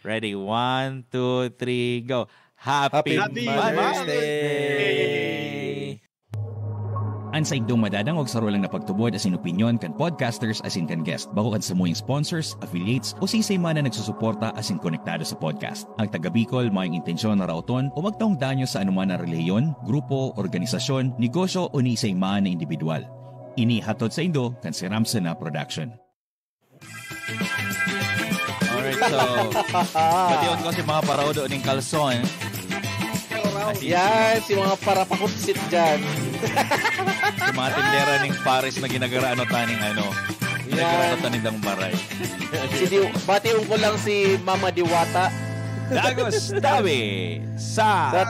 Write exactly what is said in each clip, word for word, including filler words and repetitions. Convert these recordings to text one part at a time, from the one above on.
Ready? One, two, three, go. Happy, Happy Mother's Mother's Day! Day! An saindong madadangog saro lang na pagtubod asin opinyon kan podcasters asin kan guest, bako kan samuyang sponsors, affiliates, o siisay man na nagsusuporta asin konektado sa podcast. Ang taga Bicol mayong intensyon na raoton o magtaong danyo sa anoman na relihiyon, grupo, organisasyon, negosyo o ni isay man na indibidwal. Ini hatod saindo kan Siramsena Production. Alright, so, pati ko si mga paraudo ning kalson. Asin Yan, si mga parapakutsit dyan. Si mga tindera ning pares na ginagaraan o taning ano. Ginagaraan o taning dang baray. Si Di- Bation ko lang si Mama Diwata. Dagos Tawi sa Sa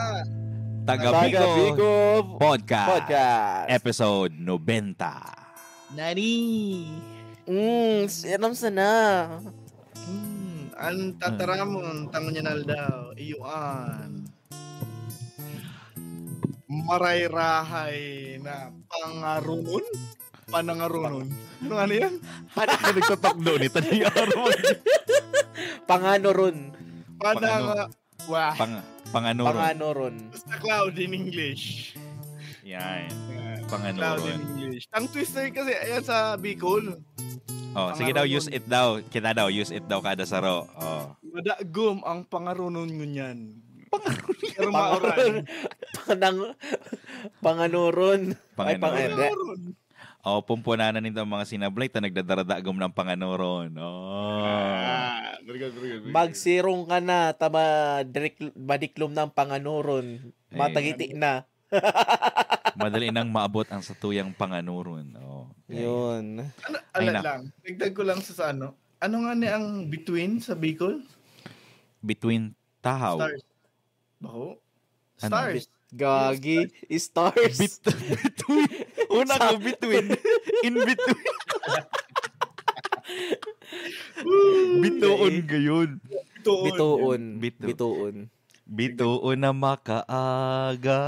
Taga Taga Bicol Bicol Podcast. Podcast. Episode nobenta. Nani? Mm, siram sana. Hmm, ang tataramon, tangon niya na aldaw, iyuan. Marayrahay na pangarunon? Panangarunon? Ano nga yan? Ano ka nagtatakdo ni Tani Aron? Panganuron. Pananga... Wah. Pang, panganuron. Panganuron. Basta cloud in English. Yan. Yan. Panganuron. Cloud in English. Tongue twister kasi, ayan sa Bicol. Oh, sige daw, use it daw. Kita daw, use it daw kada saro. Oh. Madagom ang pangarunon ngunyan. Pero mauran. Panang, panganuron. Ay, Panganuron. pang-, hindi. Pangarunon. Oh, pumpunanan nito ang mga sinablay ta nagdadaradagom ng panganuron. Oh. Ah, very good, very good, very good. Magsirong ka na, tama, direk, madiklom na ang panganuron. Matagiti na. Madali nang maabot ang satuyang panganuron. Oh. Yun. Ano, Ay, ala na. lang. Dagdag ko lang sa, sa ano. Ano nga ni ang between sa Bicol? Between tahaw. Stars. Baho? Ano? Stars. Gagi. Stars. Bit- between. Una ko, between. In between. Bitoon gayon. Bitoon. Bitoon. Bito. Bitoon. Bitoon na makaaga.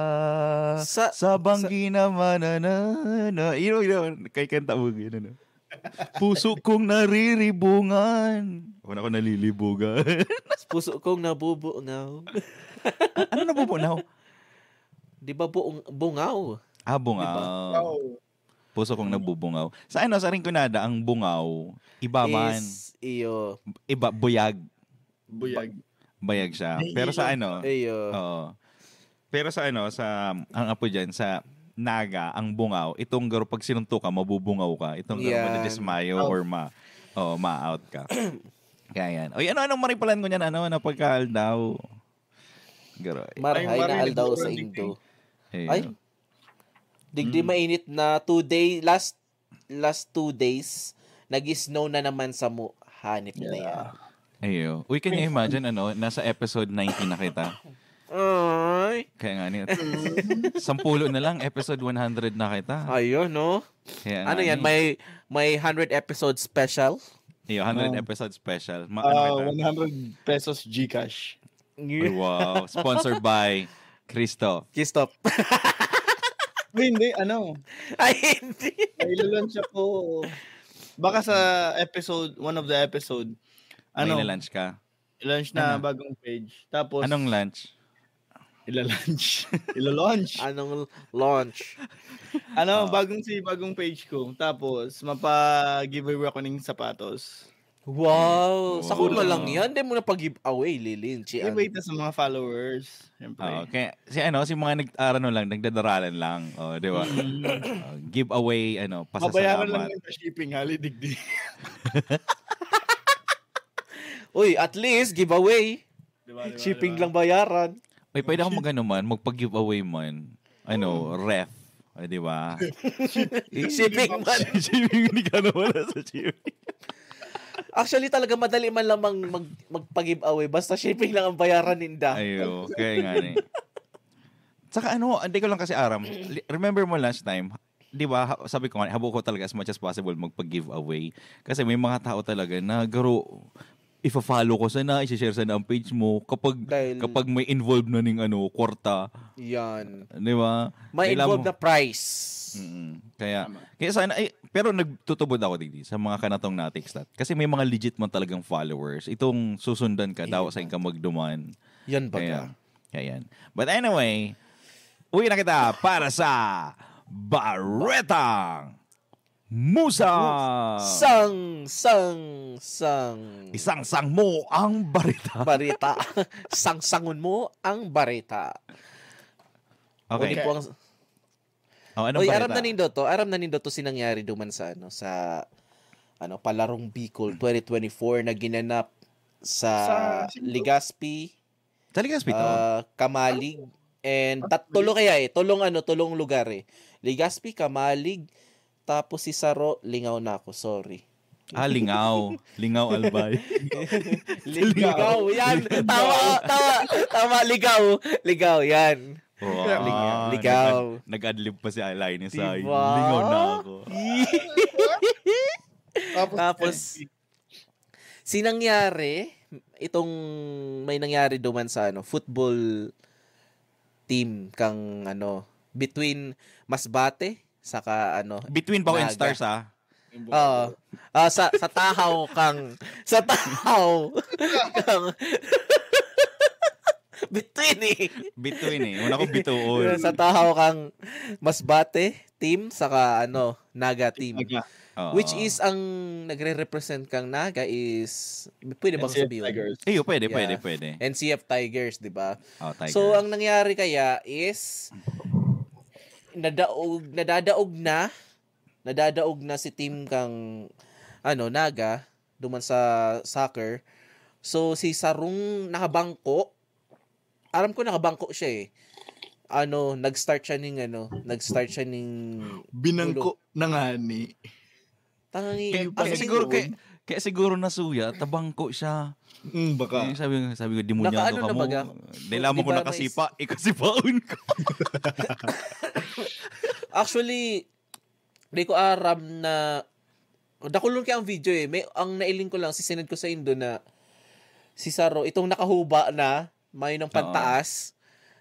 Sa- Sa banggi naman na na na. Yun, yun. Kay kanta mo, yun, ano. Puso kong nariribungan. Una ko nalilibugan. Puso kong nabubungaw. Ano nabubunaw? Di ba buong, bungaw? Ah, bungaw. Wow. Puso kong nabubungaw. Sa ano, sa Rinconada, ang bungaw, iba man. Is, iyo. Iba, buyag. Buyag. Bayag siya. Nahihilo. Pero sa ano, Iyo. Oo. Pero sa ano, sa, ang apo dyan, sa Naga, ang bungaw, itong garo pag sinuntukan, mabubungaw ka. Itong garo Yan. madidismayo Out. or ma, oh, ma-out ka. Kaya yan. Oy, ano, anong maripalan ko niyan? Ano, na pagkaaldaw? Garo. Marhay Ay, na Marie, aldaw nagmura sa din Indo. Ayun. Ay, digdi mainit na two day, last last two days, nag-snow na naman sa mu hanip na yan. Ayo. Uy, can you imagine, ano, nasa episode nineteen na kita? Ay, Kaya nga, ni, sampulo na lang, episode one hundred na kita. Ayun, no? Kaya Ano nga yan? ni. May may hundred episode special? Iyo, hundred Oh. episode special. Ma, Ah, ano kita? one hundred pesos Gcash. Wow. Sponsored by Christoph. Kistop. Uy, hindi, ano, Ay, hindi. may launch siya po. Baka sa episode, one of the episode, May ano, na-launch ka? launch na Ano? bagong page. Tapos, Anong launch? Ila-launch. Ila-launch. Anong launch? Ano, Ah. bagong si bagong page ko. Tapos, mapa-giveaway ako ng sapatos. Wow! Sa Oh. na lang yan. Di mo na pag-giveaway, Lilin. Si ano? Giveaway ta sa mga followers. Siyempre. Oh, kaya, si ano, si mga nag, ano lang, nagdadaralan lang. Oh, di ba? Mm. Oh, giveaway, ano, Mabayaran lang pasasalamat. yung shipping, hali, digdi. Uy, at least, giveaway. Diba, diba, Shipping diba? lang bayaran. Uy, pwede ako mag-ano man, magpag-giveaway man. Ano, ref. Ay, di ba? Shipping man. Shipping, hindi ka nawala sa shipping. Actually, talaga madali man lamang mag, magpag-giveaway. Basta shipping lang ang bayaran ninda. Ayo, kaya nga ni. Saka ano, hindi ko lang kasi aram. Li- Remember mo last time, di ba, ha- sabi ko nga, habo ko talaga as much as possible magpag-giveaway. Kasi may mga tao talaga na garo, ifa-follow ko sana, isi-share sana ang page mo kapag, Dahil kapag may involved na ning ano, kwarta. Yan. Di ba? May Kailangan involved mo na price. Mm-mm. Kaya, Tama. Kaya sana, ay, pero nagtutubod ako, digdi, sa mga kanatong na-text nat. Kasi may mga legit man talagang followers. Itong susundan ka, Ayun daw sa na. Ka magduman. Yan baga. Kaya, kaya yan. But anyway, uwi na kita para sa Baretang Musa. Sang, sang, sang. Isang-sang mo ang barita. Barita. Sangsangon mo ang barita. Okay. Uli po ang Oh, anong Oy, aram na barita? Nindo to. Aram na nindo to si nangyari duman sa, ano, sa, ano, Palarong Bicol twenty twenty-four na ginanap sa Sa Cebu? Legazpi, Sa Legazpi to? Ah, Camalig, and tat-, tulo kaya eh. Tulong ano, tulong lugar eh. Legazpi, Camalig, tapos si Saro, lingaw na ako, sorry. Ah, lingaw. Lingaw, Albay. Ligaw, yan. Tama, tama, tama, ligaw. Ligaw, yan. Wow. Ligaw. Nag-ad-, nag-adlib pa si Linus, ay. Diba? Lingaw na ako. Tapos, Tapos, si nangyari, itong may nangyari duman sa ano, football team kang ano, between Masbate saka ano, Between Bao and Naga. Stars, ah. Oo. Ah, sa, sa tahaw kang, sa tahaw kang, between eh. Between eh. Una ko bituon. Sa tahaw kang Masbate team saka ano, Naga team. Naga. Oo. Which is ang nagre-represent kang Naga is, pwede bang N C F sabihin? Tigers. Iyo, pwede, Yeah. pwede, pwede. N C F Tigers, di ba? Oh, Tigers. So, ang nangyari kaya is, nadaog, nadadaog na, nadadaog na si team kang, ano, Naga, duman sa soccer. So, si Sarong nakabangko, aram ko nakabangko siya eh. Ano, nag-start siya ning, ano, nag-start siya ning Binangko na nga ni. Tangi, Kaya, Ano kaya pa siguro, yun? kaya, kaya siguro nasuya, tabangko siya. Mm, baka. Yung sabi, sabi ko, "Demonyo Nakaano ka na mo." baga? Di lamang Di ko ba may nakasipa, ikasipaon ko. Actually, di ko aram na, dakulon kaya ang video eh. May, ang nailing ko lang, sisinend ko sa Indo na si Saro, itong nakahuba na, may nang Oo. pantaas,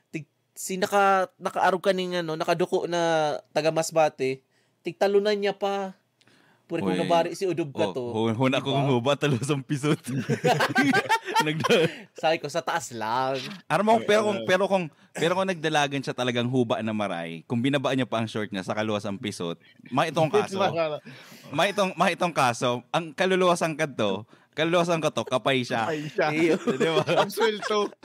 tig-, si naka-, nakaarog ka ning ano, nakaduko na taga Masbate, tigtalunan niya pa. Pwede kung Uy. nabari si Udob ka Oh, to. hu-, huna Diba? kong huba, talos ang pisot. Nagda- Sabi ko, sa taas lang. Aram mo, Ay, pero kung, ano? pero kung, pero kung nagdalagan siya talagang huba na maray, kung binaba niya pa ang short niya, sa kaluwas ang pisot, maitong kaso. Maitong, maitong kaso, ang kaluluwasan ka to, kaluluwasan ka to, kapay siya. Kapay siya. Iyo. Di ba? Absuelto.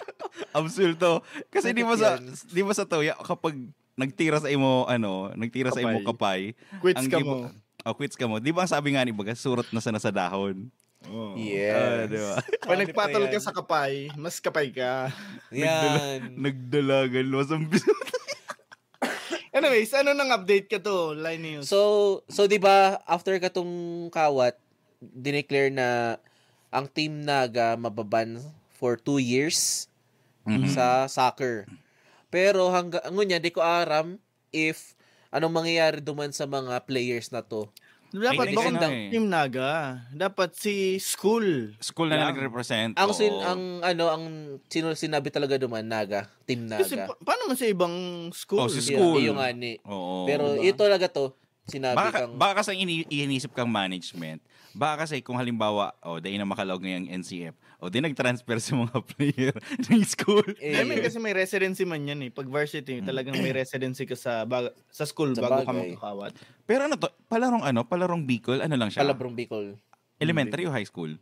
Absuelto. Kasi di ba sa, Bakit yan? di ba sa tuya, kapag nagtira sa imo, ano, nagtira sa imo Kapay. kapay, Quits ang ka gib-, mo. oh, quits ka mo. Di ba ang sabi nga ni baga, surot na sana sa dahon? Oo. Yes. Ah, di ba? Pag Ano nagpatol pa ka yan? sa kapay, mas kapay ka. Yan. Nagdala-, nagdalagan, luwas ang pisot. Anyways, ano nang update ka to, Linus? So, so di ba, after katong kawat, dineclare na ang Team Naga mababan for two years Mhm. sa soccer. Pero hangga-, ngunyan, di ko aram if anong mangyayari duman sa mga players na to. Dapat Ay, bang ano eh. Team Naga? Dapat si school School na lang lang. nagre-represent, Ang sin-, oo. ang, ano, ang sino sinabi talaga duman, Naga. Team Kasi Naga. pa-, paano man sa ibang school? Oh, si Iyo, school. iyo nga ni. Oo. Pero Diba? ito talaga to, sinabi Baka, kang baka kasi ini-, iniisip kang management. Baka kasi kung halimbawa, oh, dahil na makalaog ngayang N C F, o di nag-transfer sa mga player ng school. Eh, I mean, kasi may residency man yan eh. Pag varsity, Mm. talagang may residency ka sa bag-, sa school Sa bago ka bagay. makakawat. Pero ano to? Palarong ano? Palarong Bicol? Ano lang siya? Palabrong Bicol. Elementary o high school?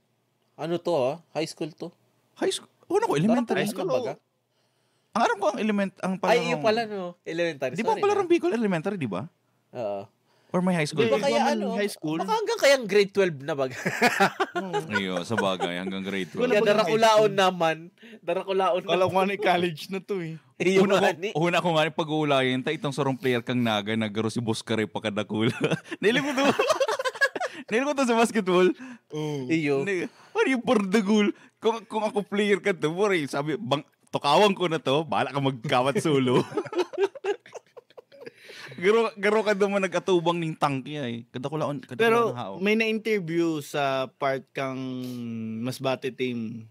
Ano to, ah? High school to. High school? Una ko, Parang elementary. High school, kumbaga. Ang alam ko, ang element-, ang Ay, iyo Palarong pala, no? Elementary. Di ba Sorry ang Palarong na. Bicol elementary, di ba? Oo. Or may high school? Hindi, Di ba kaya iba man ano? high school. Baka hanggang kayang grade twelve na baga. Oo. Iyo, sa bagay, hanggang grade Wala twelve. Kaya bang high darakulaon school? naman. Darakulaon Kala ko naman. nga ni college na to eh. Iyo Una ko, nga ni. una ko nga ni pag-uulayan, ta itong sarong player kang Naga, nagaro si Boss Kare pakadakula. Nailing ko to. Nailing ko to sa basketball. Oo. Iyo. Ni-, what are you for the goal? Kung, kung ako player ka to, bro, eh, sabi, bang, tukawan ko na to, bahala ka magkawat solo. Garo, garo ka naman nag-atubang ning tangke ay. Kadakulaon, kadakulaon Pero ng hao. May na-interview sa part kang Masbate team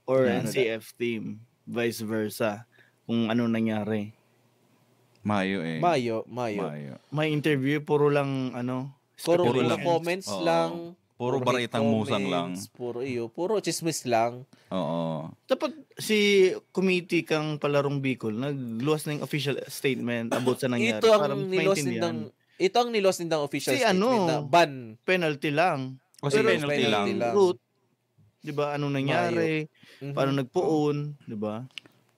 or Na, N C F team, vice versa, kung ano nangyari. Mayo eh. Mayo, mayo. Mayo. May interview, puro lang ano, Puro, Puro puro lang. comments Oo. lang. Puro hate baritang musang comments, lang. Puro iyo, puro chismis lang. Oo. Dapat si committee kang Palarong Bicol nagluwas ng official statement about sa nangyari Ito para ang mas niluwas maintindihan. nindang ito ang niluwas nindang official Si statement ano? na ban. O si Pero penalty si lang. lang. Ruth, di ba, ano nangyari? Mhm. Paano nagpoon, di ba?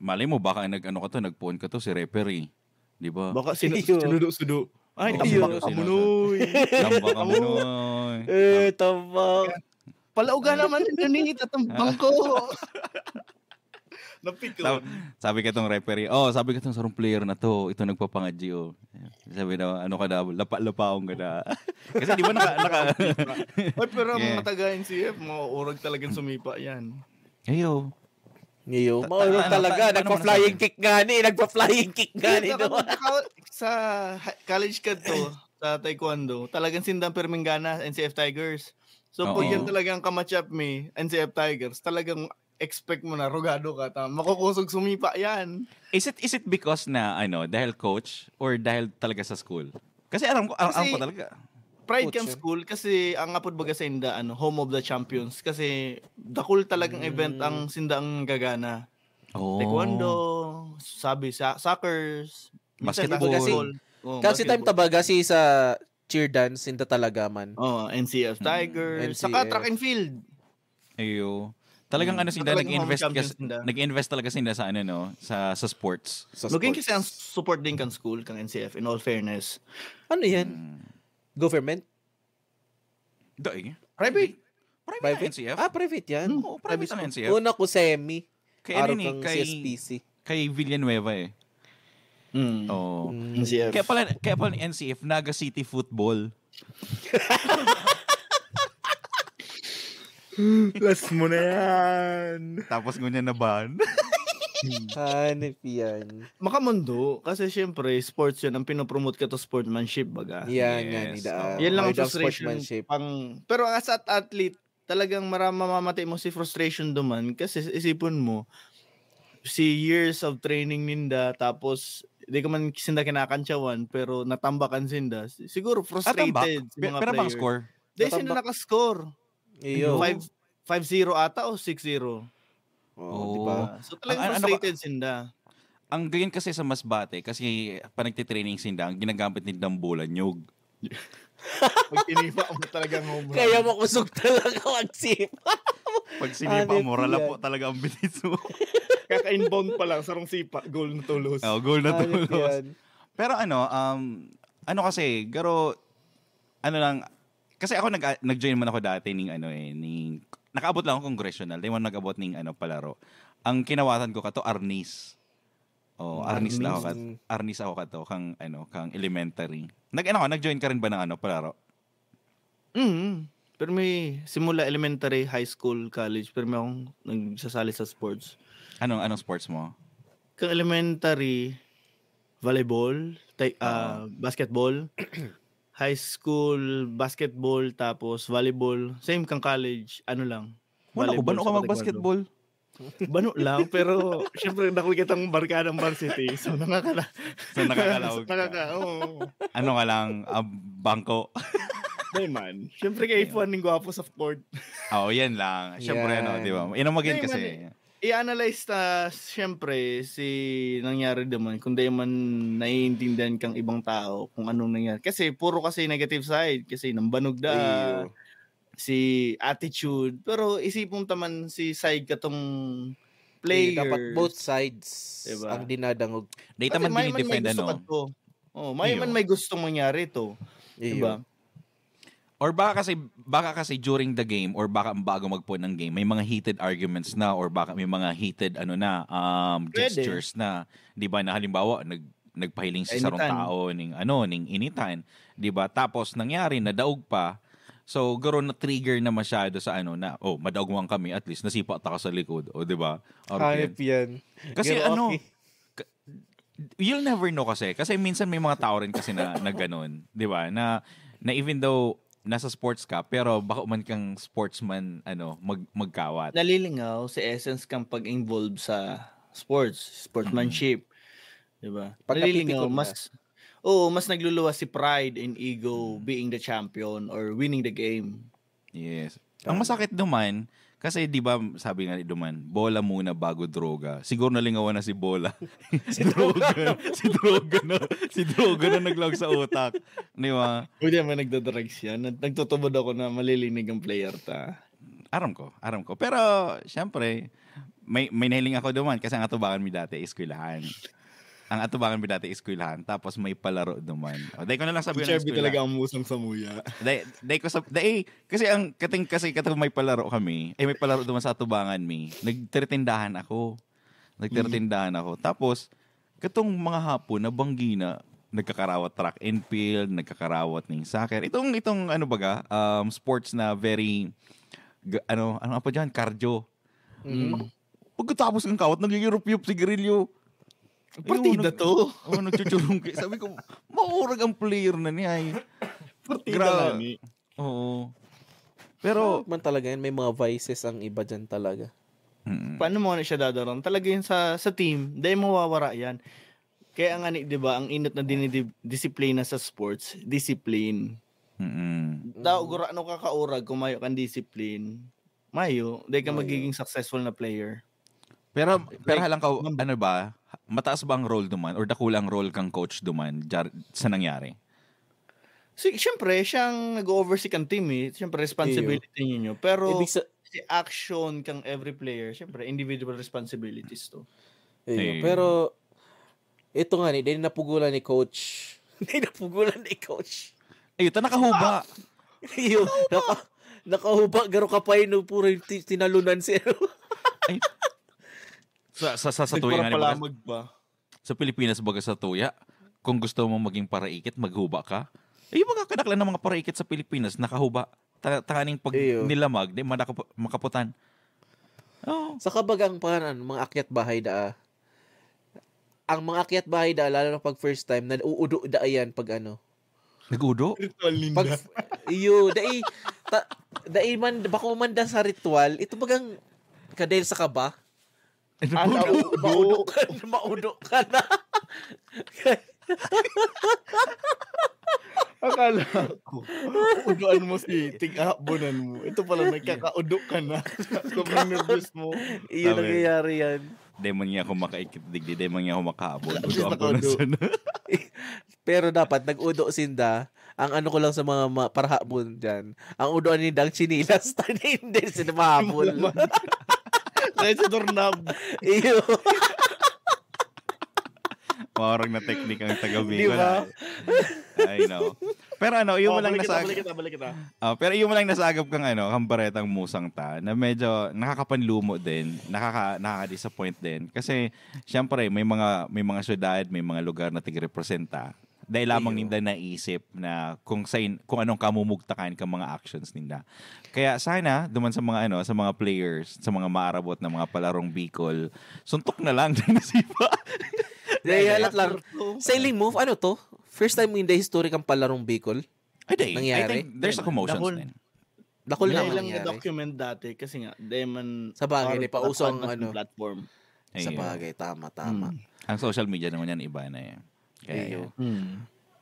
Malay mo, baka nag-ano ka to, nagpoon ka to, si referee. Di ba? Baka sinu- Iyo. sinudo-sudo. Ay, Oo, tambak sinudo-sudo. ka, Munoy. Tambak ka, Munoy. Eh, tambak. Palauga naman ito ni tatambang ko. Napikon. Sabi ka tong referee, oh, sabi ka tong sarong player na to, ito nagpapangadji, oh. Sabi na, ano ka na, lapa-lapaon ka na. Kasi di ba naka, naka, Ay, pero ang Yeah. mga taga N C F, mga urag talagang sumipa yan. ayo. Iyo, Ta- maurog ta- ano- talaga. ano- ano Nagpa-flying masasabi? Kick nga ni. Nagpa-flying kick nga ni. Saka No? magkaka- sa hi- college ka to, sa taekwondo, talagang sindang perming gana, N C F Tigers. So, pag Oo. yan talagang kamatch up me, N C F Tigers, talagang expect mo na rugado ka. Ta, makukusog sumipa yan. Is it is it because na ano, dahil coach or dahil talaga sa school? Kasi alam ko, alam, alam Kasi- ko talaga. Pride kang Coach, school kasi ang apod baga sa inda, ano, home of the champions. Kasi dakul talagang event ang sinda ang gagana. Oh. Taekwondo, sabi sa soccer, minsan Basketball. basketball. Oh, Kasi time basketball. tabaga si sa cheer dance, sinda talaga man. Oh, N C F Tigers, N C F. Saka track and field. Ayo. Talagang Hmm. ano sila, Talagang home nag-invest champions kasi, sila. nag-invest talaga sila sa ano, no, sa sa sports. Sa Lugin sports. Kasi ang support din kan school, kang N C F, in all fairness. Ano yan? Mm. Government? Dai. Private. Private, Private? N C F? Ah, private yan. Hmm. Oo, private ang N C F. Una ko semi. Kaya Araw ni, kang kay, C S P C. Kay Villanueva eh. Mm. Oo. Mm. N C F. Kaya pala, kaya pala ni N C F, Naga City Football. Last mo na yan. Tapos ngunyan na ban. Hanip yan. Makamundo, kasi syempre, sports yun, ang pinopromote ka to sportsmanship, baga. Yan Yes, nga, nida. oo. Yan lang ang Word of frustration. Sportsmanship. Pang, pero as an athlete, talagang mara mamamati mo si frustration duman kasi isipon mo, si years of training ninda, tapos di ka man sinda kinakantsawan, pero natambakan sinda. Si- Siguro Ah, tambak? frustrated si Pe- mga Pero bang players. Score? Dahil sino Natambak. Naka-score? Iyo. Five, five zero ata o six zero? Oh, Oo. di ba? Ah, so talagang Ang- ano ba- frustrated sinda. Ang ganyan kasi sa Masbate, kasi pag nagtitraining sinda, ang ginagamit nila ang bola, nyog. Pag tinipa mo talagang home run. Kaya makusog talaga magsipa. Pag sinipa Hanip mo, rala yan. po talaga ang bilis mo. Kaka-inbound pa lang, sarong sipa, goal na tulos. Oh, goal na Hanip tulos. yan. Pero ano, um, ano kasi, garo, ano lang, kasi ako nag, nag-join man ako dati ning ano eh, ning, nakaabot lang ako congressional, di man nag-abot ning ano, palaro. Ang kinawatan ko kato, Arnis. Oh, Arnis, lang ako kat, Arnis. Arnis ako kato, kang ano, kang elementary. Nag, ano, ka, nag-join ka rin ba ng ano, palaro? Mm. Pero may simula elementary, high school, college, pero may akong nagsasali sa sports. Anong, anong sports mo? Kang elementary, volleyball, tay, ah, basketball. High school, basketball, tapos volleyball. Same kang college, ano lang. Wala ko, volleyball bano saka ka mag-basketball? Bano lang, pero syempre, dako kitang barkadang varsity. So, nakakala. So, nakakalaog ka. Nakaka, oo. Ano ka lang, ah, bangko? Di man. Syempre, kay F one ning gwapo sa court. Oo, yan lang. Siyempre, Yan. ano, di ba? Yan ang maganda Di man kasi. eh. I-analyze ta, syempre, si nangyari naman, kung di man naiintindihan kang ibang tao kung anong nangyari. Kasi puro kasi negative side, kasi nambanog da, Iyo. si attitude. Pero isipon taman si side katong Players. players. Dapat both sides Diba? ang dinadangog. Data Kasi man may man may dinidefend, gusto ano. ka to. Oh, may Iyo. man may gustong mangyari to. Iyo. Diba? Or baka kasi, baka kasi during the game, or baka bago magpuon ng game, may mga heated arguments na, or baka may mga heated, ano na, um, Pwede. gestures na. Di ba, na halimbawa, nag, nagpahiling si sarong Initan. tao ning, ano, ning initan. Di ba? Tapos, nangyari, nadaog pa. So, garo na-trigger na masyado sa ano na, oh, madaog man kami, at least, nasipa ta ka sa likod. O, di ba? Or Hanip yan. Kasi Pero ano, okay. ka- You'll never know kasi. Kasi minsan may mga tao rin kasi na, na ganun. Di ba? Na, na even though nasa sports ka, pero bako man kang sportsman, ano, mag, magkawat. Nalilingaw sa essence kang pag-involve sa sports, sportsmanship. Di ba? Pagkatipikon Nalilingaw, na. Mas, oo, mas nagluluwas si pride and ego being the champion or winning the game. Yes. Ang masakit duman, kasi di ba sabi nga ni Duman, bola muna bago droga. Siguro nalingawan na si Bola. Si Droga, si Droga na, si Droga na naglaog sa utak. Di ba? Pwede naman nagdadrugs yan. Nag- Nagtutubod ako na malilinig ang player ta. Aram ko, aram ko. Pero, syempre, may, may nahiling ako duman kasi ang atubangan mi dati, eskwelahan. Ang atubangan mi dati, eskwelahan. Tapos may palaro duman. O, dahil ko na lang sabi ng Sherby eskwela. Talaga ang musang samuya. Dai, dai ko sa dai kasi ang kating kasi katong may palaro kami, ay may palaro duman sa atubangan mi. Nagtitindahan ako. Nagtitindahan ako. Tapos katong mga hapon na banggi na nagkakarawat track and field, nagkakarawat ning soccer. Itong itong ano baga, um, sports na very ga- ano, ano pa diyan, cardio. Mm. Pagkatapos ng kawat, nagigirupyop sigarilyo. Partida Ayun, to. Oh, nagchuchurungki. Sabi ko, maurag ang player na niya eh. Partida Gra- na ni. Oo. Pero, Man talaga yan, may mga vices ang iba dyan talaga. mm, Paano mo na siya dadarang? Talaga yun sa, sa team, dahil mawawara yan. Kaya nga ni, di ba, ang inot na dinidisiplina sa sports, discipline. mm, Daw, gura, ano kakaurag kung mayo kang discipline? Mayo, dahil ka Mayo. Magiging successful na player. pero, pero Like, halang ka, mam- ano ba, mataas ba ang role duman? Or dakula ang role kang coach duman jar, sa nangyari? Si, siyempre, siyang nag-oversee kang team eh. Siyempre, responsibility ninyo. Pero, Ibig sa- si action kang every player, siyempre, individual responsibilities to. Ayun. Ayun. Pero, ito nga ni, din napugulan ni coach. Din napugulan ni coach. Ayun, ta nakahuba. Iyo, naka, nakahuba, garo ka pa yun, puro yung ti- tinalunan si ano. Ay. Sa, sa, sa, sa tuya nga, di ba? Nagparapalamag pa. Sa Pilipinas, baga sa tuya, kung gusto mo maging paraikit, maghuba ka. Eh, yung mga kadaklan ng mga paraikit sa Pilipinas, nakahuba. Ta- tanganing pag Iyo. Nilamag, di, madakap- makaputan. Oh. Sa kabagang pa, ano, mga akyat bahay daa. Ang mga akyat bahay daa, lalo na pag first time, nauudo daa yan pag ano. Nagudo? Ritual ninda. Pag, iyo, dai, ta, dai man, bako man da sa ritual, ito bagang, kadel sa kaba, Ah, nauudo. maudo ka, maudo ka na. Akala ko, uudoan mo si tig-ahabonan mo. Ito pala, nagkakaudo ka na. Sobrang nervous mo. Iyo Sabi. Nangyayari yan. Di man niya ako makaikit digdi, di man niya ako makahabol. At least Udo ako nakaudo. na sana. Pero dapat, nag-udo sinda. Ang ano ko lang sa mga ma- parahabon dyan, ang udoan ninda ang chinilas, tayo hindi sila mahabol. Dahil sa doorknob. Iyo. Parang na technique ang taga Di Bicol. ba? Ah. I know. Pero ano, yung Oh, walang balik kita, nasag- balik kita, balik kita. Ah, pero yung walang nasagap kang ano, kang baretang musang ta, na medyo nakakapanlumo din, nakaka nakaka-disappoint din. Kasi syempre may mga may mga syudad, may mga lugar na tigrepresenta. Dahil lamang Iyo. Ninda naisip na kung sa kung anong kamumugtakan kang mga actions ninda. Kaya sana duman sa mga ano, sa mga players, sa mga maarabot na mga palarong Bicol, suntok na lang din nasipa. Dahil halat lang. Sailing move, ano to? First time in the history kang palarong Bicol? Ay, di. Nangyari? I think there's a commotion Dahil- din. Dakol Dahil naman lang nangyari. Na-document dati kasi nga, dahil man Sa bagay, parang di pa uso ang platform, ano. Platform. Sa Ayun. Bagay, tama, tama. Mm. Ang social media naman yan, iba na eh. Kaya, Iyo. yun. Mm.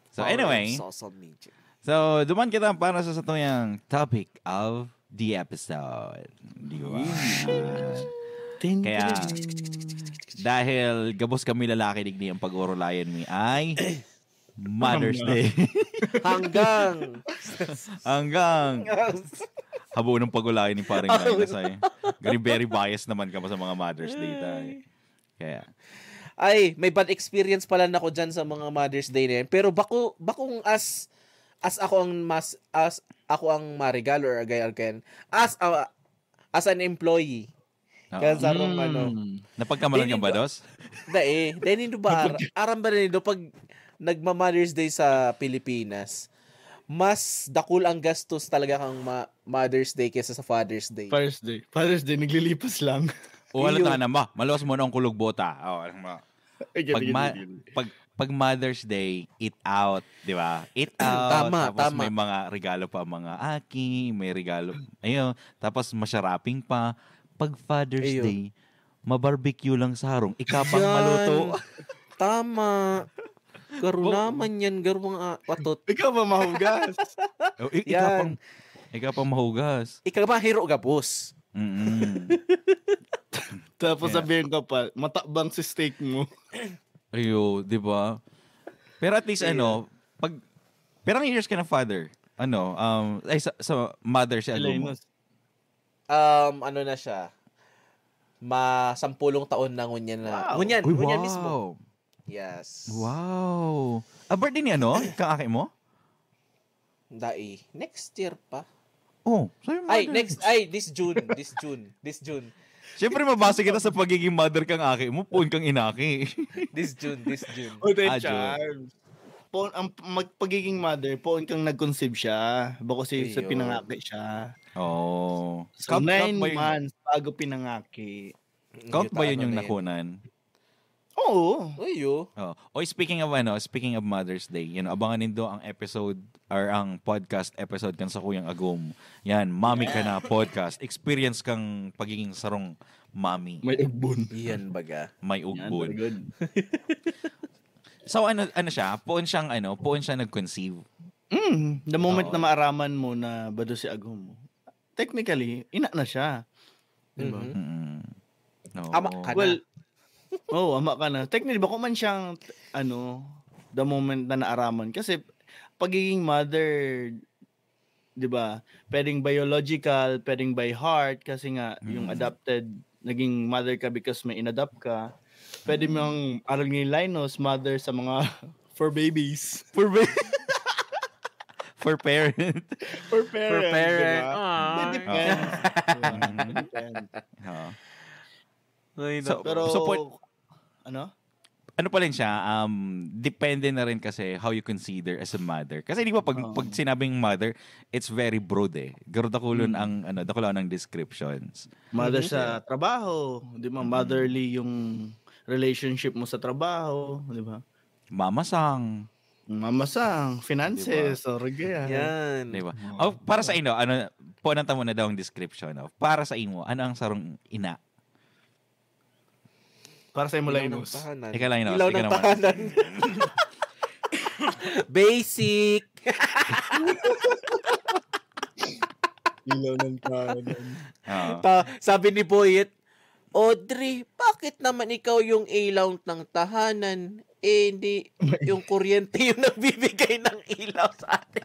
So anyway, Social media. So, duman kita para sa satuyang topic of the episode. Di ba? Ting, Kaya, ting. Dahil gabos kami lalaki, digdi ang pag-urulayan mi ay Mother's Tama. Day. Hanggang Hanggang habo ng pag-ulayan ni parang Linus ay. Very, very biased naman ka pa sa mga Mother's Day tayo. Kaya, Ay, may bad experience pala na ko dyan sa mga Mother's Day na yan. Pero bako, bakong as, as ako ang mas, as ako ang marigal or agay again. As, a- as an employee. Oo. Kaya sa akong ano. Mm. Napagkamalan Dili ka ba, ba- Dos? Dai, dai nindo ba, ar- aram ba nindo pag nagma-Mother's Day sa Pilipinas, mas dakul ang gastos talaga kang ma- Mother's Day kaysa sa Father's Day. Father's Day. Father's Day, naglilipas lang. O, wala Iyo. ta na ba? Maluwas mo na ang kulog bota. Oh, alam mo. Ay, gabi, Pag gabi, ma- gabi. pag pag Mother's Day, eat out, di ba? Eat out, Tama, tapos tama. may mga regalo pa ang mga aki, may regalo, ayun, tapos masya-shopping pa. Pag Father's Ayun. Day, ma-barbecue lang sa harong, ika pang Yan. maluto. Tama. Garo Bo- naman yan, garo mga patot. Ikaw ba mahugas? Oh, i- ika Yan. pang, ika pang mahugas. Ika ba, hiro gabos? Mm. Tapos Yeah. sabihin ka pa, matabang si steak mo. Ayo, di ba? Pero at least, Ayun. ano, pag, pero ang years ka na father? Ano, um, ay, sa, sa mother si Agumo? Linus. Um, ano na siya? Ma sampulong taon na ngunyan na. Wow. Ngunyan, Uy, ngunyan wow. mismo. Yes. Wow. A birthday ni ano? Kang aki mo? Dai. Next year pa. Oh, sa'yo Ay, mother. Next, ay, this June. This June. This June. Siyempre, mabase kita sa pagiging mother kang aki mo, puon kang inaki. This June, this June. O, the Ah, Jun. charms. Poon, ang mag, pagiging mother, poon kang nag-conceive siya. Bako si, sa Ayun. pinangaki siya. Oh. So, Count, count nine ba yun, months bago pinangaki. count ba yun yung Yun, tama na nakunan? Oo. Uy, yo. Oh. Oy, speaking of ano, speaking of Mother's Day, you know, abangan nindo ang episode or ang podcast episode kan sa Kuyang Agum. Yan, Mami Ka Na Podcast. Experience kang pagiging sarong mami. May ugbon. Iyan baga. May Yan, ugbon. very good. So ano ano siya? Puon siyang ano, puon siya nag-conceive. Mm, the moment Oo. na maaraman mo na bado si Agum mo, technically, ina na siya. Diba? Mhm. Mm. Oo. Ama ka na. Well, oh, ama ka na. Technically, bako man siyang, ano, the moment na naaraman. Kasi, pagiging mother, di ba, pwedeng biological, pwedeng by heart, kasi nga, yung Mm. adopted, naging mother ka because may inadopt ka. Pwede mong aral ni Linus, mother sa mga for babies. For ba- For parent. For parents, parent, di ba? ah. It depends. Diba? It depends. Oo. Ay, So, nako. Pero, support ano? Ano pa rin siya, um, depende na rin kasi how you consider as a mother. Kasi di ba pag, Oo. pag sinabing mother, it's very broad eh. Garo dakulon Mm. ang, ano, dakulon ang descriptions. Mother Mhm. sa trabaho, di ba? Motherly yung relationship mo sa trabaho, di ba? Mamasang. Mamasang, finances, or kaya. Yan. Di ba? Oh, para sa ino, ano, punan ta muna daw ang description. Oh. Para sa imo, ano ang sarong ina? Para sa imo, Ilaw ng Linus. tahanan. Ikaw, Linus, Ilaw ikaw ng naman. tahanan. Basic. Ilaw ng tahanan. Oo. Ta- sabi ni Boyet, "Audrey, bakit naman ikaw yung ilaw ng tahanan? Eh, hindi yung kuryente yung nagbibigay ng ilaw sa atin."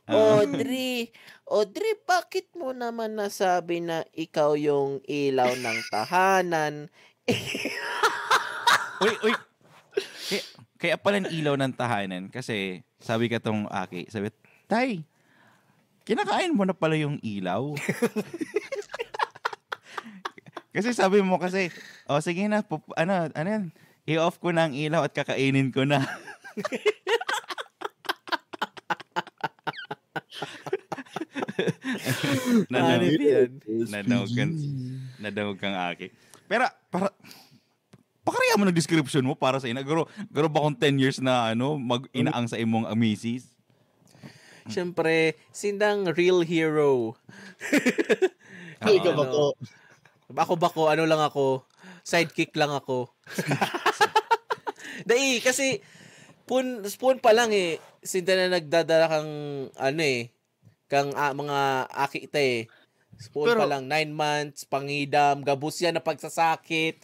Audrey, Audrey, bakit mo naman nasabi na ikaw yung ilaw ng tahanan? Uy, uy. Kaya, kaya pala ang ilaw ng tahanan kasi sabi ka tong aki, sabi, "Tay, kinakain mo na pala yung ilaw." Kasi sabi mo kasi, "O sige na, pup- ano, ano yan? I-off ko na ang ilaw at kakainin ko na." Nanaw, Ano yan? nanaw kang, nanaw kang aki. Pero, para, pakariya mo ng description mo para sa ina. Garo, garo ba kung ten years na, ano, mag-inaang sa imong misis? Siyempre, sindang real hero. Ay, ikaw ba Ano? po? Ako ba ko, ano lang ako, sidekick lang ako. Dai, kasi, pun, pun pa lang eh, sinda na nagdadala kang, ano eh, kang ah, mga aki ita eh. Pun Pero- pa lang, nine months, pangidam, gabos yan na pagsasakit,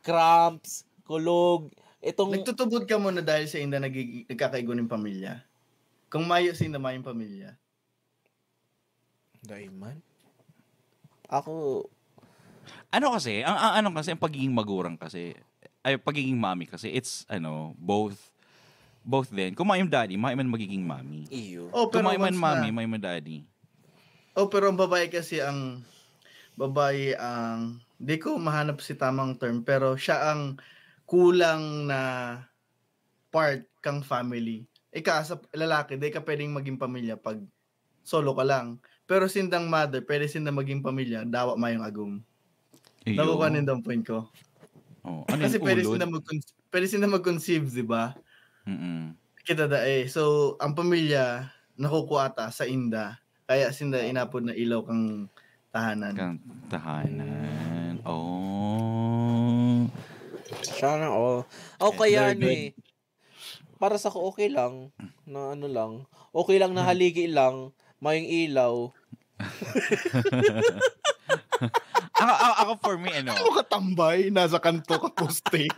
cramps, kulog. Itong, Nagtutubod ka muna dahil sa inda nagig- nagkakaigo ng pamilya. Kung mayo sa inda mayong pamilya. Dai man. Ako, Ano kasi, ang, ang ano kasi, ang pagiging magurang kasi, ay, pagiging mami kasi, it's, ano, both, both din. Kung mayo man daddy, mayo man magiging mami. iyo. Oh, Kung pero mayo man once mami, na- mayo man daddy. Oh, pero ang babae kasi ang, babae ang, di ko mahanap si tamang term, pero siya ang kulang na part kang family. Ika, sa lalaki, di ka pwedeng maging pamilya pag solo ka lang. Pero sindang mother, pwede sinda maging pamilya, dawa mayong agum. Iyo. Nakukuha ninda ang point ko. Oh, ano Kasi yung pwede ulod? Sila mag-, pwede sila mag-conceive, di ba? Mm-mm. Kita da eh. So, ang pamilya, nakukuha ta sa inda. Kaya sinda inapod na ilaw kang tahanan. Kang tahanan. Oh. Sana all. O kaya ano eh, para sa ko okay lang na ano lang, okay lang na haligi lang, mayong ilaw. Ako, ako, ako for me, ano, Ano ka tambay? Nasa kanto ka poste.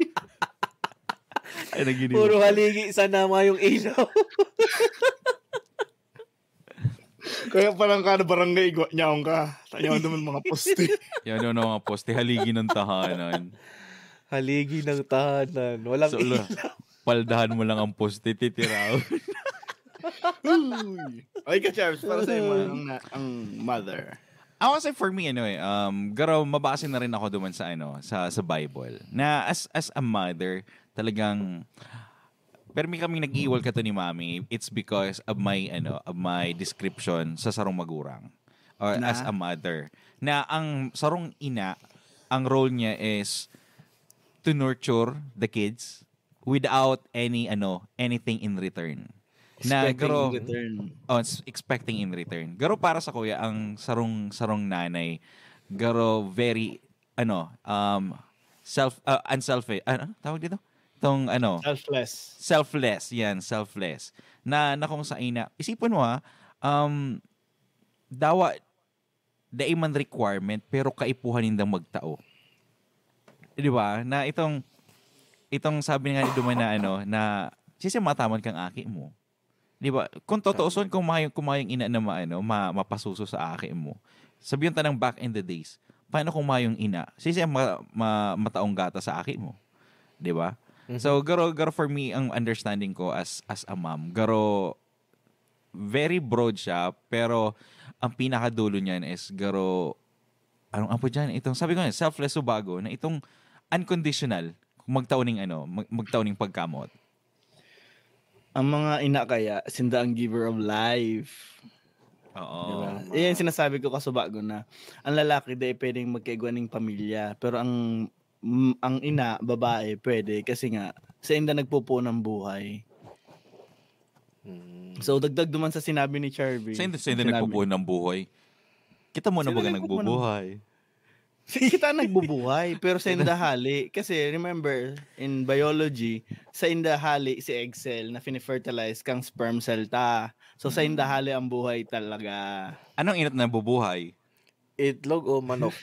Ay, naginiwan. Puro haligi sana mayong ilaw. Kaya parang kada barangay, igwa niya akong ka. Tayo naman mga poste. Yan yung mga poste, haligi ng tahanan. Haligi ng tahanan. Walang So, la- ilaw. Paldahan mo lang ang poste, titiraw. Uy. Ay, ka Charles, para sa'yo, ma- ang, na- ang mother. Ako kasi for me, ano eh, um, garo, mabase na rin ako duman sa, ano, sa, sa Bible. Na as, as a mother, talagang, pero may kaming nag-iwal ka to ni Mami, it's because of my, ano, of my description sa sarong magurang. Or Na? As a mother. Na ang sarong ina, ang role niya is to nurture the kids without any, ano, anything in return. Na, Expecting garo, in return. Oh, s- expecting in return. Garo para sa kuya, ang sarong, sarong nanay, garo very, ano, um, self, uh, unselfish, ano, tawag dito? Itong, ano, Selfless. Selfless, yan, selfless. Na, na kung sa ina, isipon mo ha, um, dawa, dai man requirement, pero kaipuhan nindang magtao. Di ba? Na itong, itong sabi nga ni Duman na ano, na, sisi mataman kang aki mo. Di ba? Kung totooson, kung mayong, kung mayong ina na maano, ma, mapasuso sa aki mo. Sabihan ta ng back in the days, paano kung mayong ina? Sisi ma, ma, mataong gata sa aki mo. Di ba? Mm-hmm. So, garo, garo for me, ang understanding ko as, as a mom, garo, very broad siya, pero ang pinakadulo niyan is garo, anong apo dyan? Itong, sabi ko nga, selfless subago, na itong unconditional, kung magtao ning ano, mag, magtao ning pagkamot. Ang mga ina kaya, sinda ang giver of life. Oo. Diba? Iyan sinasabi ko kasubago na ang lalaki di pwedeng magkaigwa ning pamilya, pero ang mm, ang ina, babae, pwede kasi nga sa inda nagpupuon ang buhay. Hmm. So, dagdag duman sa sinabi ni Charvy. Sa inda, sa inda nagpupuon ang buhay. Kita mo na baga nagbubuhay. Kita nagbubuhay, pero sa inda hali. Kasi remember, in biology, sa inda hali si egg cell na finifertilize kang sperm cell ta. So, sa inda hali ang buhay talaga. Anong inat na bubuhay? Itlog o manok?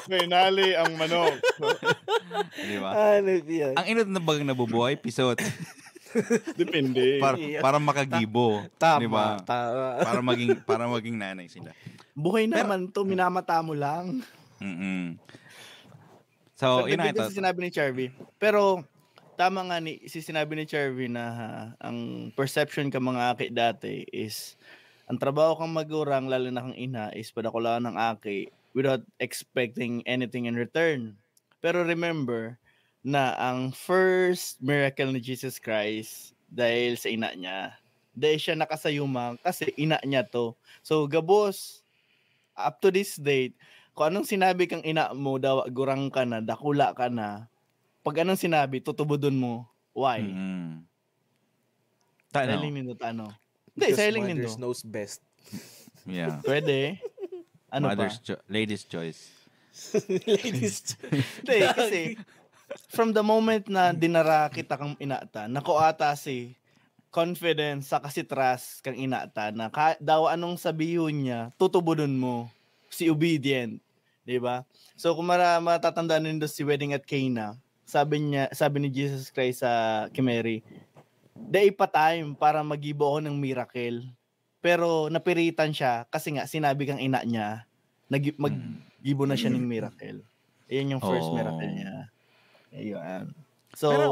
May nali ang manok. Di ba? Ano yan? Ang inot na bagang nabubuhay, pisot. Depende. Para, para makagibo. Tama, di ba? Tama. Para maging, para maging nanay sila. Buhay naman to, minamata mo lang. Mm-mm. So, yun na ito. Sinabi ni Charvy. Pero, tama nga ni, si sinabi ni Charvy na ha, ang perception ka mga aki dati is, ang trabaho kang magurang, lalo na kang ina, is padakulaan ng aki without expecting anything in return. Pero remember na ang first miracle ni Jesus Christ dahil sa ina niya. Dahil siya nakasayuma kasi ina niya to. So, gabos, up to this date, kung anong sinabi kang ina mo, dawa gurang ka na, dakula ka na, pag anong sinabi, tutubodon mo. Why? Mm. Tano? Sa hiling nindo, tano? Hindi, sa hiling nindo. Because mothers knows best. Yeah. Pwede. Ano pa? Mother's cho- ladies' choice. Ladies' choice. Hindi, kasi from the moment na dinara kita kang inata, nakuha ta si confidence saka si trust kang inata na ka, daw anong sabihon niya, tutubodon mo. Si obedient. Di ba? So, kung mara, matatandaan nindo si Wedding at Cana, sabi niya, sabi ni Jesus Christ sa kay Mary, "Dai pa time para magibo ako ng miracle." Pero napiritan siya kasi nga sinabi kang ina niya, nag-, maggibo na siya ng miracle. Iyan yung first Oh. miracle niya. Ayun. So, Pero,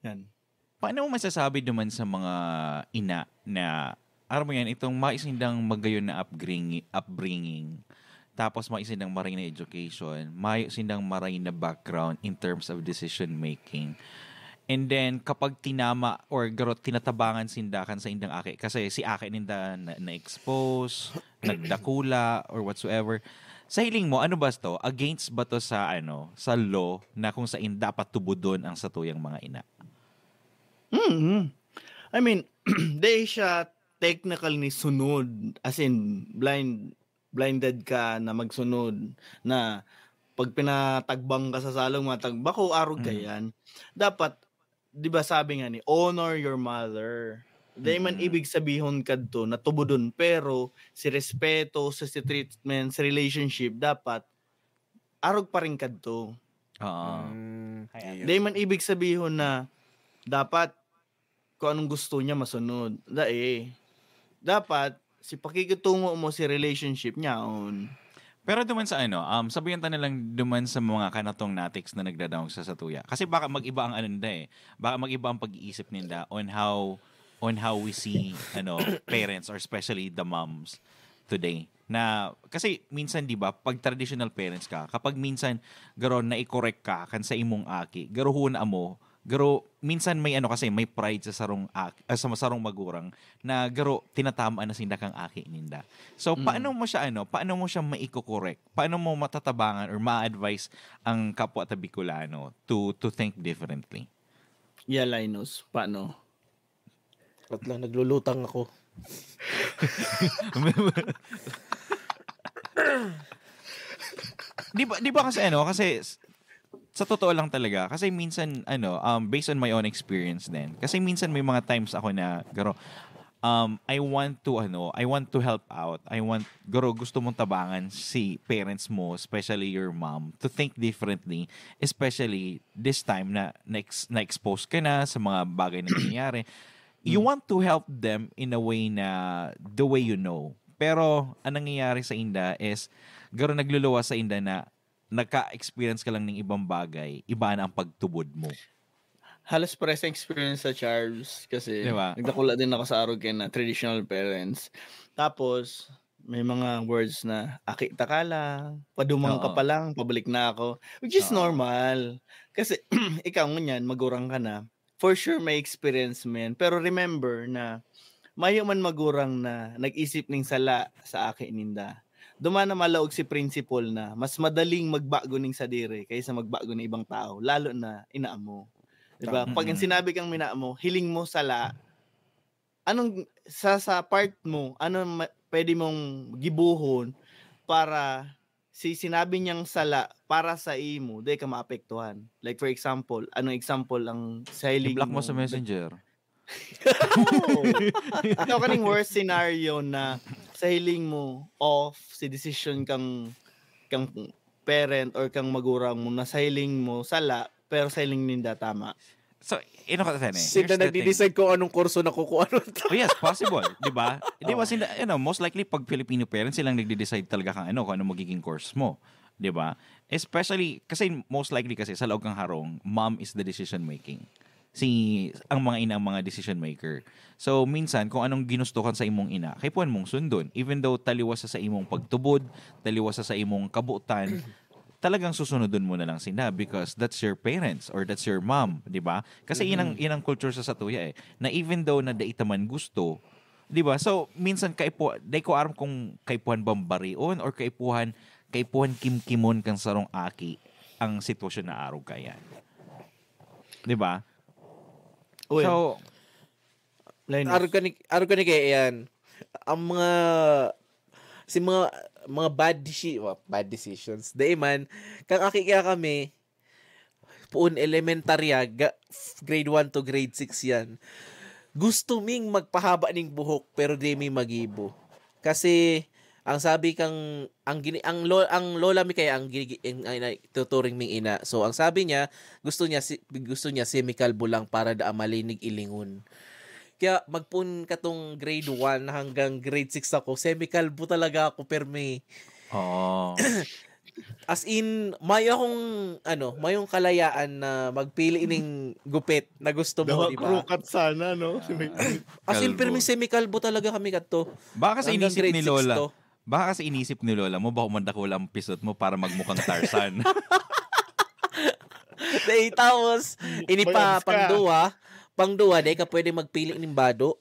yan. Paano mo masasabi naman sa mga ina na, aram mo yan, itong mayo sindang magayon na upbringing, upbringing, tapos mayo sindang maray na education, mayo sindang maray na background in terms of decision making. And then, kapag tinama or garot, tinatabangan sinda kan sa indang aki, kasi si aki ninda na, na-expose, nagdakula, or whatsoever, Sa hiling mo, ano ba 'to? Against ba 'to sa ano, sa law na kung sain dapat tubodon ang satuyang mga ina? Mm. I mean, di siya technical ni sunod, as in blind blinded ka na magsunod, na 'pag pinatagbang ka sa salong matag bako arog kaiyan. Dapat, 'di ba sabi nga ni, "Honor your mother." Dai man ibig sabihon kadto na tubodon, pero si respeto, sa si treatment, sa relationship dapat arog pa rin kadto. Oo. Mm, Ayan. iyo. Dai man ibig sabihon na dapat kung anong gusto niya masunod. Dai. Dapat si pakikitungo mo si relationship niya on. Pero duman sa ano, um, sabihan ta na lang duman sa mga kanatong natiks na nagdadangog sa satuya. Kasi baka mag-iba ang ano nila eh. Baka mag-iba ang pag-iisip nila on how on how we see ano parents or especially the moms today. Na kasi minsan 'di ba pag traditional parents ka, kapag minsan garo na i-correct ka kan sa imong aki, garo huna mo, garo minsan may ano kasi may pride sa sarong aki, ah, sa sarong magurang na garo tinatamaan na sinda kang aki ninda. So Mm. paano mo siya ano, paano mo siya maiko-correct? Paano mo matatabangan or ma-advise ang kapwa ta Bicolano to to think differently? Yeah, Linus, paano? At lang naglulutang ako. Di ba, di ba kasi ano, kasi s- sa totoo lang talaga, kasi minsan ano, um, based on my own experience din. Kasi minsan may mga times ako na, garo, um, I want to ano, I want to help out. I want, garo, gusto mong tabangan si parents mo, especially your mom, to think differently, especially this time na na-ex- na-expose ka na sa mga bagay na nangyayari. You want to help them in a way na the way you know. Pero ang nangyayari sa inda is garo nagluluwas sa inda na nagka-experience ka lang ng ibang bagay, iba na ang pagtubod mo. Halos pares ang experience sa Charles kasi Di ba? nagdakula din ako sa arog na traditional parents. Tapos, may mga words na, "Aki ta ka lang, padumang ka Oo. pa lang, pabalik na ako." Which is Oo. normal. Kasi, ikaw ngunyan, magurang ka na. For sure, may experience mo yan. Pero remember na, mayo man magurang na nag-isip ning sala sa aki ninda. Duman na malaog si principle na mas madaling magbago ning sadiri kaysa magbago ng ibang tao, lalo na ina mo. Diba? Tama. Pag ang Mm. sinabi kang ina mo, hiling mo sala, anong sa sa part mo, ano ma- pwede mong gibuhon para si sinabi niyang sala para sa imo, di ka maapektuhan? Like for example, anong example ang sa hiling I-block mo mo? sa messenger. Oo. Ikaw kaning worst scenario na sa hiling mo off si decision kang kang parent or kang magurang mo na sa hiling mo sala pero sa hiling ninda tama. So, ino ka sana eh. Sila Here's the thing. nagdi-decide kung anong kurso na kukuha. Oh, yes, possible, 'di ba? 'Di ba Oo. sila, you know, most likely pag Filipino parents silang nagde-decide talaga kung ano, kung ano magiging course mo, 'di ba? Especially kasi most likely kasi sa laog kang harong, mom is the decision making. Si ang mga ina ang mga decision maker. So minsan kung anong ginusto kan sa imong ina, kaipuhan mong sundon even though taliwas sa, sa imong pagtubod, taliwas sa, sa imong kabutan, talagang susunodon mo na lang sila because that's your parents or that's your mom, 'di ba? Kasi yun ang Mhm. yun ang culture sa satuya eh. Na even though na dai ta man gusto, 'di ba? So minsan kaipo dai ko aram kung kaipuhan bang barion or kaipuhan kaipuhan kimkimon kang sarong aki ang sitwasyon na arog kaiyan. 'Di ba? Uy, So, Linus. Arog ka ni, arog ka ni kaya yan. Ang mga, si mga, mga bad deci-, wa- bad decisions. Dai man, kang aki kaya kami, puon elementarya, ga- grade one to grade six yan. Gusto ming magpahaba ning buhok, pero di mi magibo. Kasi, ang sabi kang, ang gini, ang, lo, ang lola mi kaya ang, gini, ang, ang, ang tuturing ming ina. So, ang sabi niya, gusto niya si, gusto niya semikalbo lang para da malinig ilingon. Kaya magpun katong grade one hanggang grade six ako, semikalbo talaga ako, permi. Oo. As in, mayo akong, ano, mayong kalayaan na magpili ning gupit na gusto mo, Dawa di ba? Krukat sana, no? Si may- As in, Kalbo. permi semikalbo talaga kami kadto. Baka sa Hanggang inisip grade ni six Lola. to. Baka sa inisip ni Lola mo, baka man dakula ang pisot mo para magmukhang Tarzan. Day, tapos, ini pa, Mag-abs ka. pangduwa, pangduwa, day ka pwede magpili ning bado.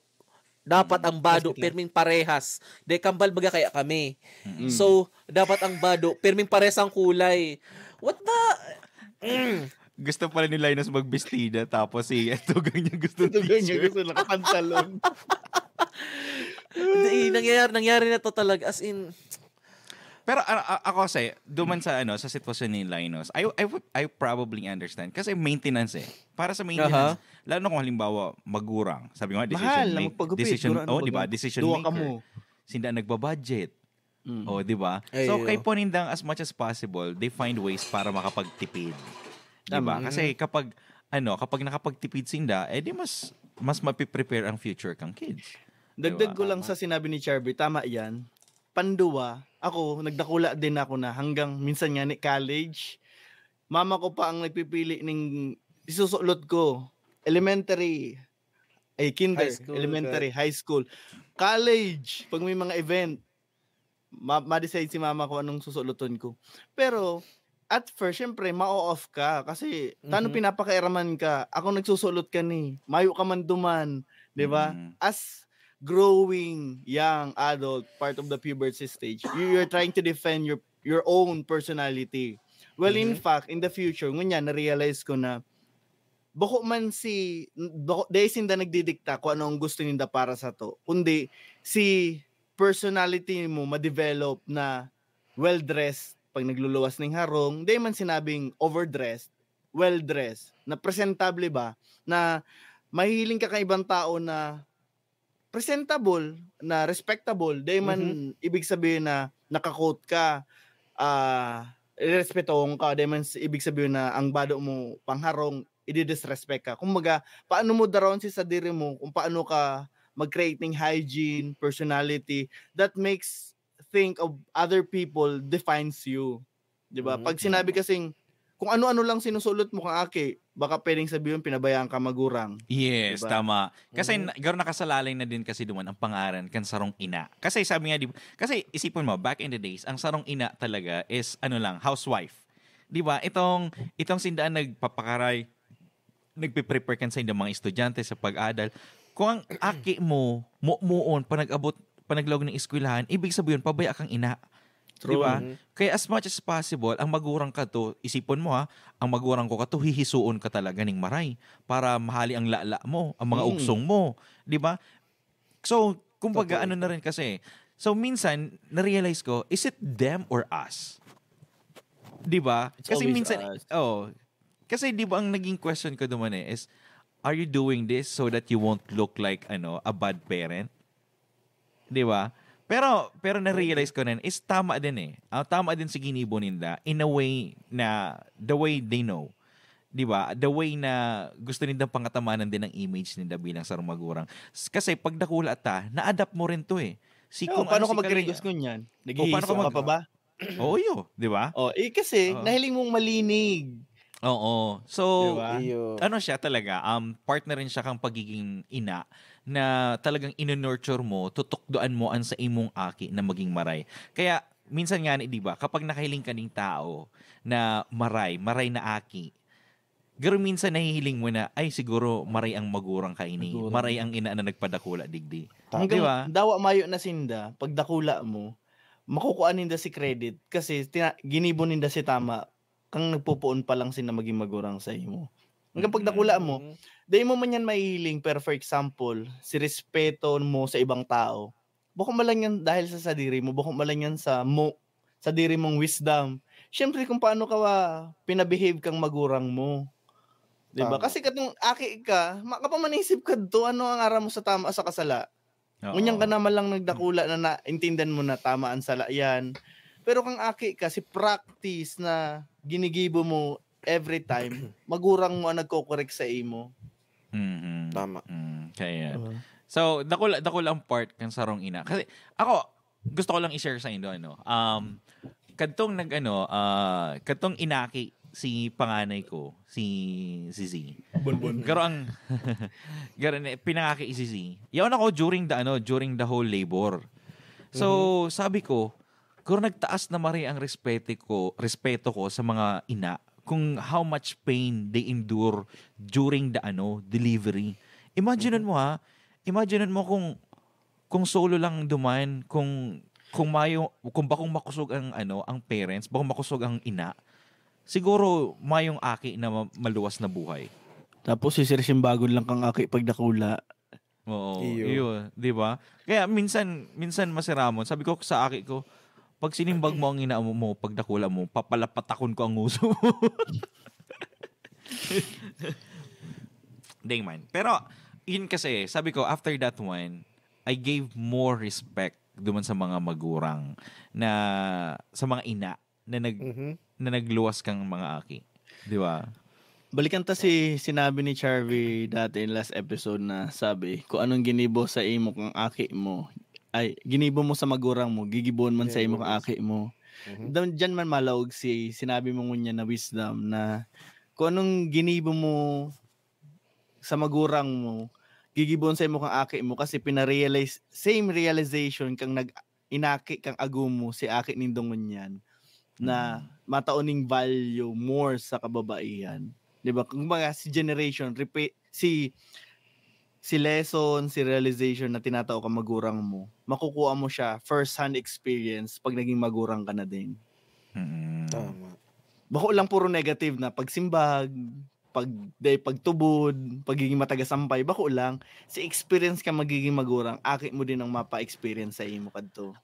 Dapat ang bado, pirming parehas. Dahil kambal baga kaya kami. So, dapat ang bado, pirming parehas ang kulay. What the? Mm. Gusto pala ni Linus magbestida, tapos si Tugang niya gusto Tugang niya teacher. Gusto nakapantalon. Hindi, nangyayari, nangyari na to talaga. As in, Pero a- a- ako kasi, duman sa ano sa sitwasyon ni Linus, I, I, would- I probably understand. Kasi maintenance eh. Para sa maintenance, Aha. Lalo na kung halimbawa, magurang. Sabi nga, decision, Mahal na make- magpagupit, decision, gurang na oh, pag- di ba? Decision Duwa maker. Kamo. Sinda nagbabudget. Mm. Oh, di ba? Ay, So, oo. Kay po nindang, as much as possible, they find ways para makapagtipid. Di ba? Tama. Kasi kapag, ano, kapag nakapagtipid sinda, eh di mas mas mapiprepare ang future kang kids. Dagdag Diba? ko lang Tama. Sa sinabi ni Charby, tama yan. Panduwa, ako, nagdakula din ako na hanggang minsan nga ni college, mama ko pa ang nagpipili ng isusulot ko. Elementary, ay kinder, High school, elementary, high school. College, pag may mga event, ma- ma-decide si mama kung anong susuloton ko. Pero, at first, syempre, ma-off ka. Kasi, tano Mhm. pinapakairaman ka? Ako nagsusulot ka ni. Mayo ka man duman. Di ba? Mm. As growing young adult, part of the puberty stage, you, you're trying to defend your your own personality. Well, in Mhm. fact, in the future, ngunya, na-realize ko na bako man si, bako, dahil sinda nagdidikta kung ano ang gusto ninda para sa to, kundi si personality mo ma-develop na well-dressed pag nagluluwas ng harong, dahil man sinabing overdressed, well-dressed, na presentable ba, na mahihiling ka kang ibang tao na presentable, na respectable, dahil man Mhm. ibig sabihin na naka-coat ka, ah, irespetohon ka, dahil man s- ibig sabihin na ang bado mo pangharong, i-disrespect ka. Kumbaga, paano mo darawon si sadiri mo, kung paano ka mag-create ng hygiene, personality, that makes think of other people defines you. Di ba? Mhm. Pag sinabi kasing, kung ano-ano lang sinusulot mo kang aki, baka pwedeng sabihin, pinabayaan ka magurang. Yes, Diba? Tama. Kasi Mhm. na- garo nakasalalay na din kasi duman ang pangaran kan sarong ina. Kasi sabi nga, di ba, kasi isipon mo, back in the days, ang sarong ina talaga is, ano lang, housewife. Di ba? Itong, itong sindaan nagpapakaray, nagpe-prepare kan sa mga estudyante sa pag-adal. Kung ang aki mo, muon, panag-abot, panaglaog ng eskwelahan, ibig sabihin, pabaya kang ina. Di ba? Mhm. Kaya as much as possible, ang magurang ka to, isipon mo ha, ang magurang ko ka to, hihisuon ka talaga ning maray para mahali ang lala mo, ang mga Mm. ugsong mo. Di ba? So, kumbaga, Totoo. Ano na rin kasi. So, minsan, na-realize ko, is it them or us? Di ba? It's Kasi always minsan, us. Oh, kasi di ba ang naging question ko naman eh, is, are you doing this so that you won't look like, ano, a bad parent? Di ba? Pero, pero na-realize ko rin, is tama din eh. Ah, tama din si ginibo ninda, in a way na, the way they know. Di ba? The way na gusto nindang pangatamanan din ang image ninda bilang sarong magurang. S- Kasi pag dakula ta, na-adapt mo rin to eh. Si Oh, kung paano ano ka si magkirigos Kali- ngunyan? Oh, paano ka Naghihiso ka mag- pa ba? Oo, yun. Di ba? Oh, eh kasi, Oo. Nahiling mong malinig. Oo. So, Di ba? Iyo. Ano siya talaga, um, partner rin siya kang pagiging ina na talagang ino-nurture mo, tutukdoan mo ang sa imong aki na maging maray. Kaya, minsan nga, di ba, kapag nakahiling ka ning tao na maray, maray na aki, garo minsan nahihiling mo na, ay, siguro maray ang magurang kaini, Magurang. Maray ang ina na nagpadakula digdi. Tama. Di ba? Hanggang dawa mayo na sinda, pag dakula mo, makukuha ninda si credit kasi tina- ginibo ninda si tama kang nagpupuon pa lang sinda maging magurang sa imo. Hanggang pag dakula mo, Mhm. Dahil mo man yan mahihiling, pero for example, si respeto mo sa ibang tao, bako man lang yan dahil sa sadiri mo, bako man lang yan sa mo, sadiri mong wisdom. Siyempre, kung paano ka ah, pinabehave kang magurang mo. Di ba? Tama. Kasi katong aki ka, makapamanhisip ka to, ano ang aram mo sa tama sa kasala? Oo. Ngunyan ka naman lang nagdakula na naintindihan mo na tama ang sala yan. Pero kang aki ka, si practice na ginigibo mo every time, magurang mo ang nagko-correct sa imo. Mhm. Tama. Mm, kaya yan. Diba? So, dakula, dakula ang part kan sarong ina. Kasi, ako, gusto ko lang i-share sa inyo, ano. Um, kadtong nag, ano, ah, kadtong inaki si panganay ko, si, si Z. Bonbon. Pero ang, garo ni, pinangaki si Z. Yaon ako during the, ano, during the whole labor. So, sabi ko, garo nagtaas na mari ang respeto ko, respeto ko sa mga ina kung how much pain they endure during the, ano, delivery. Imagine mo ha, imagine mo kung kung solo lang duman, kung, kung mayo, kung bakong makosog ang ano, ang parents, bakong makosog ang ina, siguro mayong aki na ma-, maluwas na buhay. Tapos si Sir Simbagod lang kang aki pag dakula. Oo, iyo, iyo, di ba? Kaya minsan, minsan masiramon. Sabi ko sa aki ko, "Pag sinimbag mo ang ina mo, mo, pag dakula mo, papalapatakon ko ang uso mo." Deng man. Pero, yun kasi, sabi ko, after that one, I gave more respect duman sa mga magurang na, sa mga ina na nag, Mhm. na nagluwas kang mga aki. Di ba? Balikan ta si sinabi ni Charvy dati in last episode na sabi, "Kung anong ginibo sa imo kang aki mo, ay, ginibo mo sa magurang mo, gigiboon man sa imo kang aki mo." Mhm. Dan, diyan man malaog si sinabi mo ngunyan na wisdom na kung anong ginibo mo sa magurang mo, gigiboon sa imo kang aki mo kasi pina-realize, same realization kang nag-inaki kang agom mo, si aki nindo ngunyan, na matao ning value more sa kababaihan. Di ba? Kumbaga, si generation, repeat, si, si lesson, si realization na tinatao ka magurang mo, makukuha mo siya first-hand experience pag naging magurang ka na din. Mm. Tama. Bako lang puro negative na pagsimbag, pag, day, pagtubod, pagiging matagasampay, bako lang. Si experience ka magiging magurang, aki mo din ang mapa-experience sa imo kadto.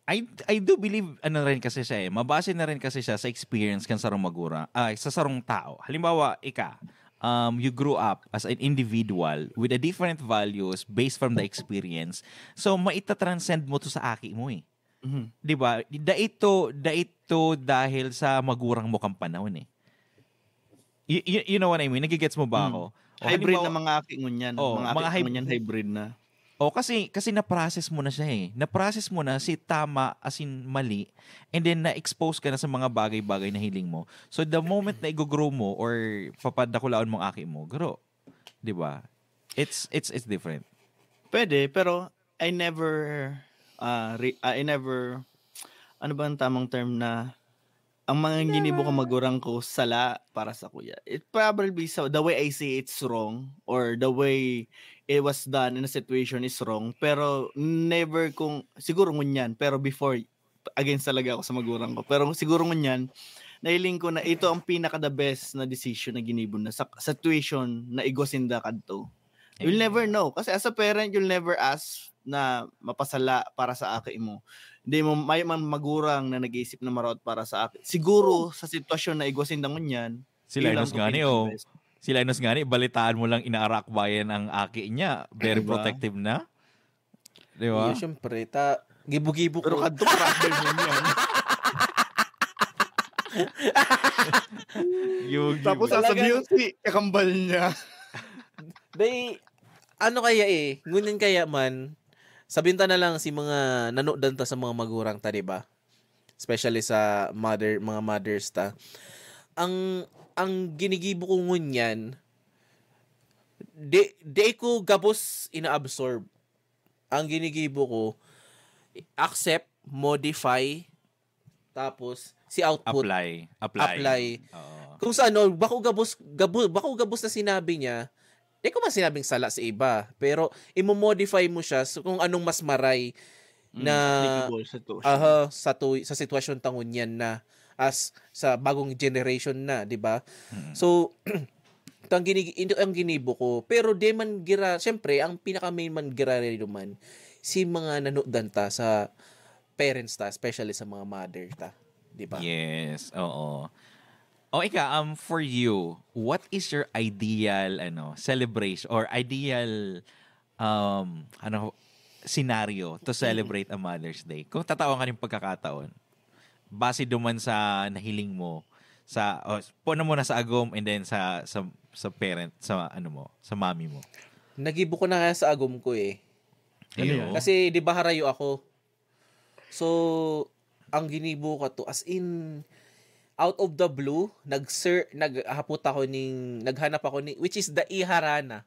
I, I do believe, ano rin kasi siya eh, mabase na rin kasi siya sa experience kan sarong magura, ay, sa sarong tao. Halimbawa, ika, um, you grew up as an individual with a different values based from the experience. So, maita-transcend mo to sa aki mo eh. Mhm. Di ba? Daito, daito dahil sa magurang mo kang panahon eh. You, you, you know what I mean? Nagigets mo ba Mm. ako? O, Hybrid halimbawa- na mga aki ngunyan. Oh, mga aki mga hyb- ngunyan, hybrid na. O kasi, kasi na-process mo na siya eh. Na-process mo na si tama as in mali, and then na-expose ka na sa mga bagay-bagay na hiling mo. So the moment na i-grow mo or papadakulaon mo ang aki mo, garo. 'Di ba? It's it's it's different. Pwede, pero I never, ah, re- I never, ano ba ang tamang term na, ang mga ginibo ko magurang ko sala para sa kuya. It probably, so the way I see it's wrong, or the way it was done in a situation is wrong, pero never kung, siguro ngunyan, pero before, against talaga ako sa magurang ko. Pero siguro ngunyan, nahiling ko na ito ang pinaka the best na decision na ginibo na sa situation na igwa sinda kadto. You'll never know. Kasi as a parent, you'll never ask na mapasala para sa aki mo. Hindi mo, may man magurang na nag-iisip na maraot para sa aki. Siguro, sa sitwasyon na igwa sinda ngunyan, Si Linus nga ni, oh. Si Linus nga ni, balitaan mo lang inaarakbayan ang aki niya. Very protective na. Di ba? Iyo, syempre. Ta, gibo-gibo Pero ko. Kadto problem mo niyan. Yung Tapos Talaga. sasabihin si kakambal niya. Day, ano kaya eh, ngunyan kaya man, sabihin ta na lang si mga nanodan ta sa mga magurang ta, di ba? Especially sa mother, mga mothers ta. Ang, ang ginigibo ko ngunyan, di, di ko gabos ina-absorb. Ang ginigibo ko, accept, modify, tapos si output. Apply. Apply. Apply. Oo. Kung sa ano, bako gabos, gabo, bako gabos na sinabi niya, di ko man sinabing sala sa iba, pero imo-modify mo siya so kung anong mas maray na Applicable sa to. aha, sa tu- sa sitwasyon ta ngunyan na as sa bagong generation na, di ba? So, ang, ginig, ang ginibo ko, pero di man gira, syempre, ang pinaka-main man gira rin naman, si mga nanodan ta sa parents ta, especially sa mga mother ta, di ba? Yes, oo. O ika, um, for you, what is your ideal ano celebration or ideal um ano scenario to celebrate a Mother's Day? Kung tatawan ka ng pagkakataon, base duman sa nahiling mo sa o, puno mo na sa agom and then sa sa sa parent sa ano mo, sa mami mo. Nagibo ko na nga sa agom ko eh. Ayun. Kasi di ba harayo ako. So, ang ginibo ko to, as in, out of the blue, nag-ser, naghapot ako ning, naghanap ako ni, which is the Iharana.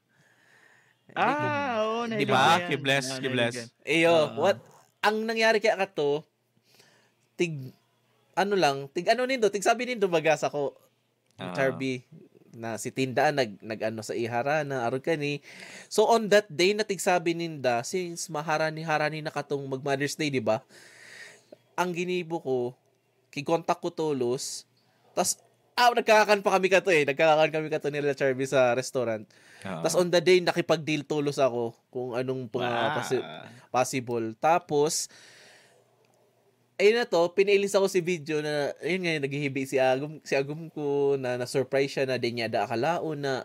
Ah, oo. Di ba? Ki-bless, ki-bless. Iyo, what, ang nangyari kaya ka to, tig, ano lang, tig ano nindo, tig sabi nindo, bagas ako, Ah. Charby, na si Tinda nag, nag-ano sa iharana, arog kani. So, on that day, natigsabi ninda, since maharani-harani na katong mag-Mother's Day, di ba? Ang ginibo ko, kikontak ko tolos, tas, ah, nagkakakan pa kami kato eh. Nagkakakan kami kato nila Charby sa restaurant. Oo. Tas on the day, nakipag-deal tolos ako kung anong mga Wow. posi- possible. Tapos, ayun na to, pinailis ako si video na, ayun nga, naghihibi si Agum, si Agum ko, na na-surprise siya na di niya da akalaon na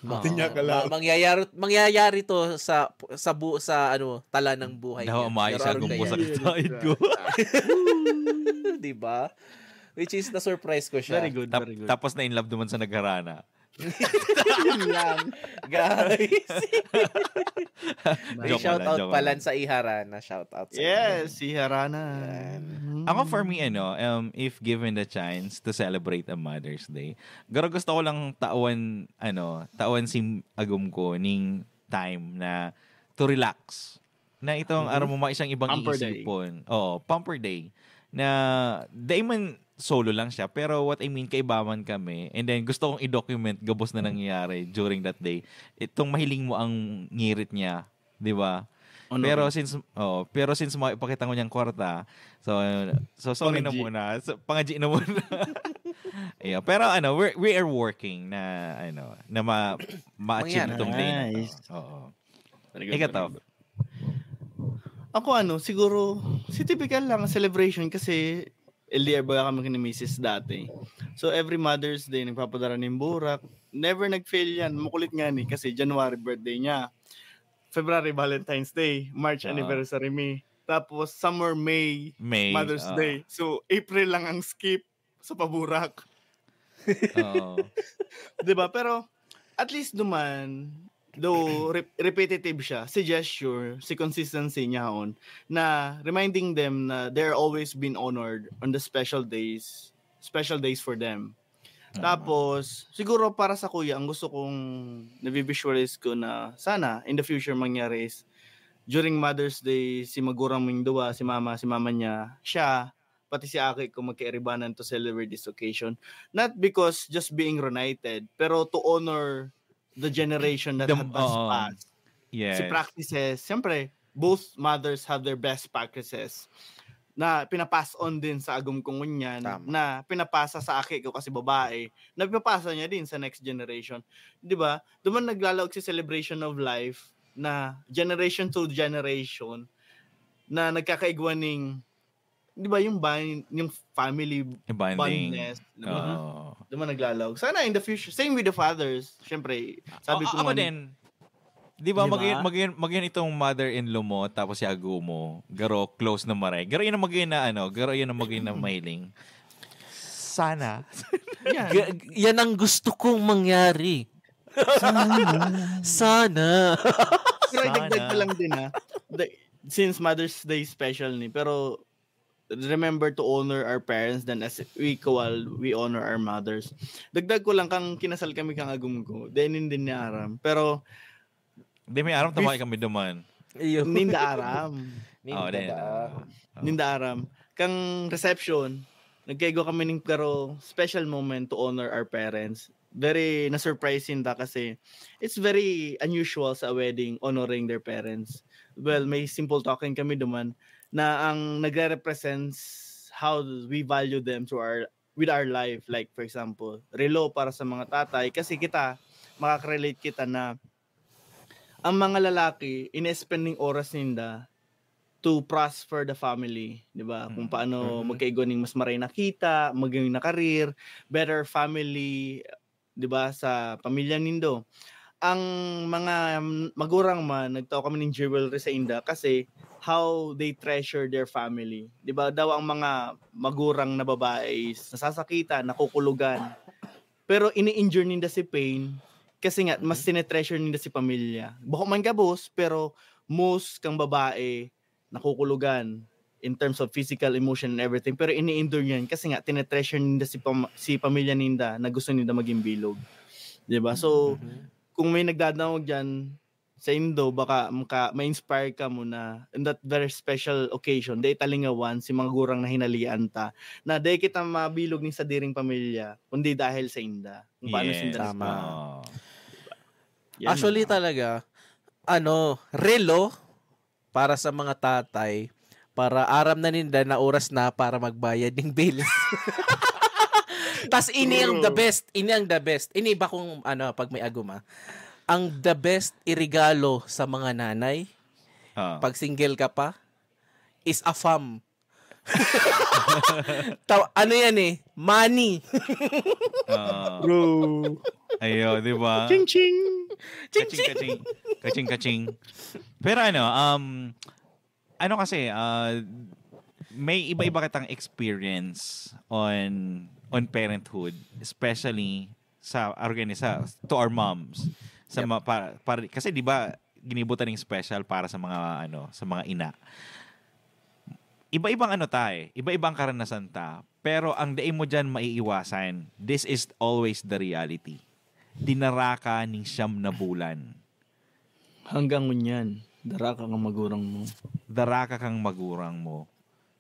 ma- Di niya akalaon. ma- mangyayari, mangyayari to sa sa bu, sa ano, tala ng buhay Daw niya. umayos Pero Agum ano ko sa kaya? side ko. Di ba? Which is, na-surprise ko siya. Very good, Tap- very good. Tapos na in love naman sa nagharana. Yun lang, guys. May Joke shout lang, out joke pala lang. sa iharana. Shout out sa Yes, si Harana. Yan. Mm. Ako, for me, ano, um, if given the chance to celebrate a Mother's Day, garo gusto ko lang tawan, ano, tawan si Agum ko ning time na to relax. Na itong Mhm. aram mo, may isang ibang Pamper day. iisipon. Oo, pamper day. Na, dahil man solo lang siya, pero what I mean, kaibaman kami. And then, gusto kong i-document gabos na nangyayari during that day. Itong mahiling mo ang ngirit niya, di ba? Ano? Pero since, oh, pero since mo ipakita mo niyang kwarta, so, so sorry na Pangadji. Muna. So, pangadji na muna. Yeah, pero ano, we're, we are working na, ano, na ma, ma-achieve Mangyari. itong day na to. Nice. Oo. Very good, Ikaw, very Tob. Good. Ako ano, siguro, si typical lang celebration kasi L D R baga kami ni misis dati. So every Mother's Day, nagpapadara ng burak. Never nag-fail yan. Makulit nga ni kasi January birthday niya. February, Valentine's Day. March, Oo. Anniversary me. Tapos summer, May, May, Mother's oo. Day. So April lang ang skip sa paburak. Oo. Di ba? Pero at least duman, though re- repetitive siya, si gesture, si consistency niya on, na reminding them na they're always been honored on the special days, special days for them. Tama. Tapos, siguro para sa kuya, ang gusto kong nabivisualize ko na sana in the future mangyari is during Mother's Day, si magurang ming duwa, si mama, si mama niya, siya, pati si aki ko magkairibanan to celebrate this occasion. Not because just being reunited, pero to honor the generation that The- had passed oo. past. Yes. Si practices, siyempre, both mothers have their best practices na pinapass on din sa agom ko ngunyan, Tama. na pinapasa sa aki ko kasi babae, na pinapasa niya din sa next generation. Di ba? Duman naglalaog si celebration of life na generation to generation na nagkakaigwa ning, di ba, yung bind, yung family Bonding. bondness, di ba? Oo. Duman naglalaog. Sana in the future, same with the fathers. Siyempre, sabi O, ko ako nga, din. Di ba, Di ba? magin, magin, magin itong mother-in-law mo, tapos si ago mo, garo close na maray. Garo yun ang magin na, ano, garo yun ang magin na mahiling. Sana. yan. G- yan ang gusto kong mangyari. Sana. Pero idagdag ko Sana. lang din, ha. The- since Mother's Day special ni, pero remember to honor our parents than as equal we honor our mothers. Dagdag ko lang, kang kinasal kami kang agom ko, dinin din ni aram. Pero Di may aram, tabay kami duman. Iyo. ninda aram. Ninda Oh, din, ba? ah. Ninda aram. Kang reception, nagkaigwa kami ning pero special moment to honor our parents. Very na-surprise sinda kasi it's very unusual sa wedding honoring their parents. Well, may simple talking kami duman na ang nagre-represents how we value them to our with our life. Like, for example, relo para sa mga tatay. Kasi kita, makaka-relate kita na ang mga lalaki, ina-spending oras ninda to prosper the family, di ba? Kung Mm. paano Mhm. magkaigwa ning mas maray na kita, maging na career, better family, di ba, sa pamilya nindo. Ang mga, mm, magurang man, nagtao kami ng jewelry sa inda kasi how they treasure their family. Di ba? Daw ang mga magurang na babae is nasasakitan, nakukulugan. Pero ini-endure ninda si pain kasi nga, mas tinetreasure ninda si pamilya. Bako man gabos, pero most kang babae, nakukulugan in terms of physical, emotion, and everything. Pero ini-endure niyan kasi nga, tinetreasure ninda si, pam- si pamilya ninda na gusto ninda maging bilog. Di ba? So, Mhm. kung may nagdadangog dyan, saindo, baka maka-, ma-inspire kamo na in that very special occasion, dai ta lingawan si mga gurang na hinalian ta, na dai kita mabilog nin sadiring pamilya, kundi dahil sainda. Kung paano Yes. sinda Tama. Oo. Yan Actually lang. talaga, ano, relo para sa mga tatay, para aram na ninda na oras na para magbayad ng bills. Tas ini ang the best, ini ang the best. Ini ba kung ano, pag may aguma? Ang the best irigalo sa mga nanay, Ah. pag single ka pa, is a fam. Taw- ano yan eh? Money. Ah. Bro. Ayo, di ba? Ching ching. Kaching, kaching. Kaching, kaching. Pero ano, um, ano kasi, uh, may iba-iba kitang experience on on parenthood, especially sa organisa to our moms. Sa Yep. ma- pa, pa, kasi di ba ginibo ta ning special para sa mga ano, sa mga ina. Iba-ibang ano ta eh, iba-ibang karanasan ta. Pero ang dai mo diyan maiiwasan, this is always the reality. Dinara ka ning siyam na bulan. Hanggang ngunyan, dara ka kan magurang mo. Dara ka kan magurang mo.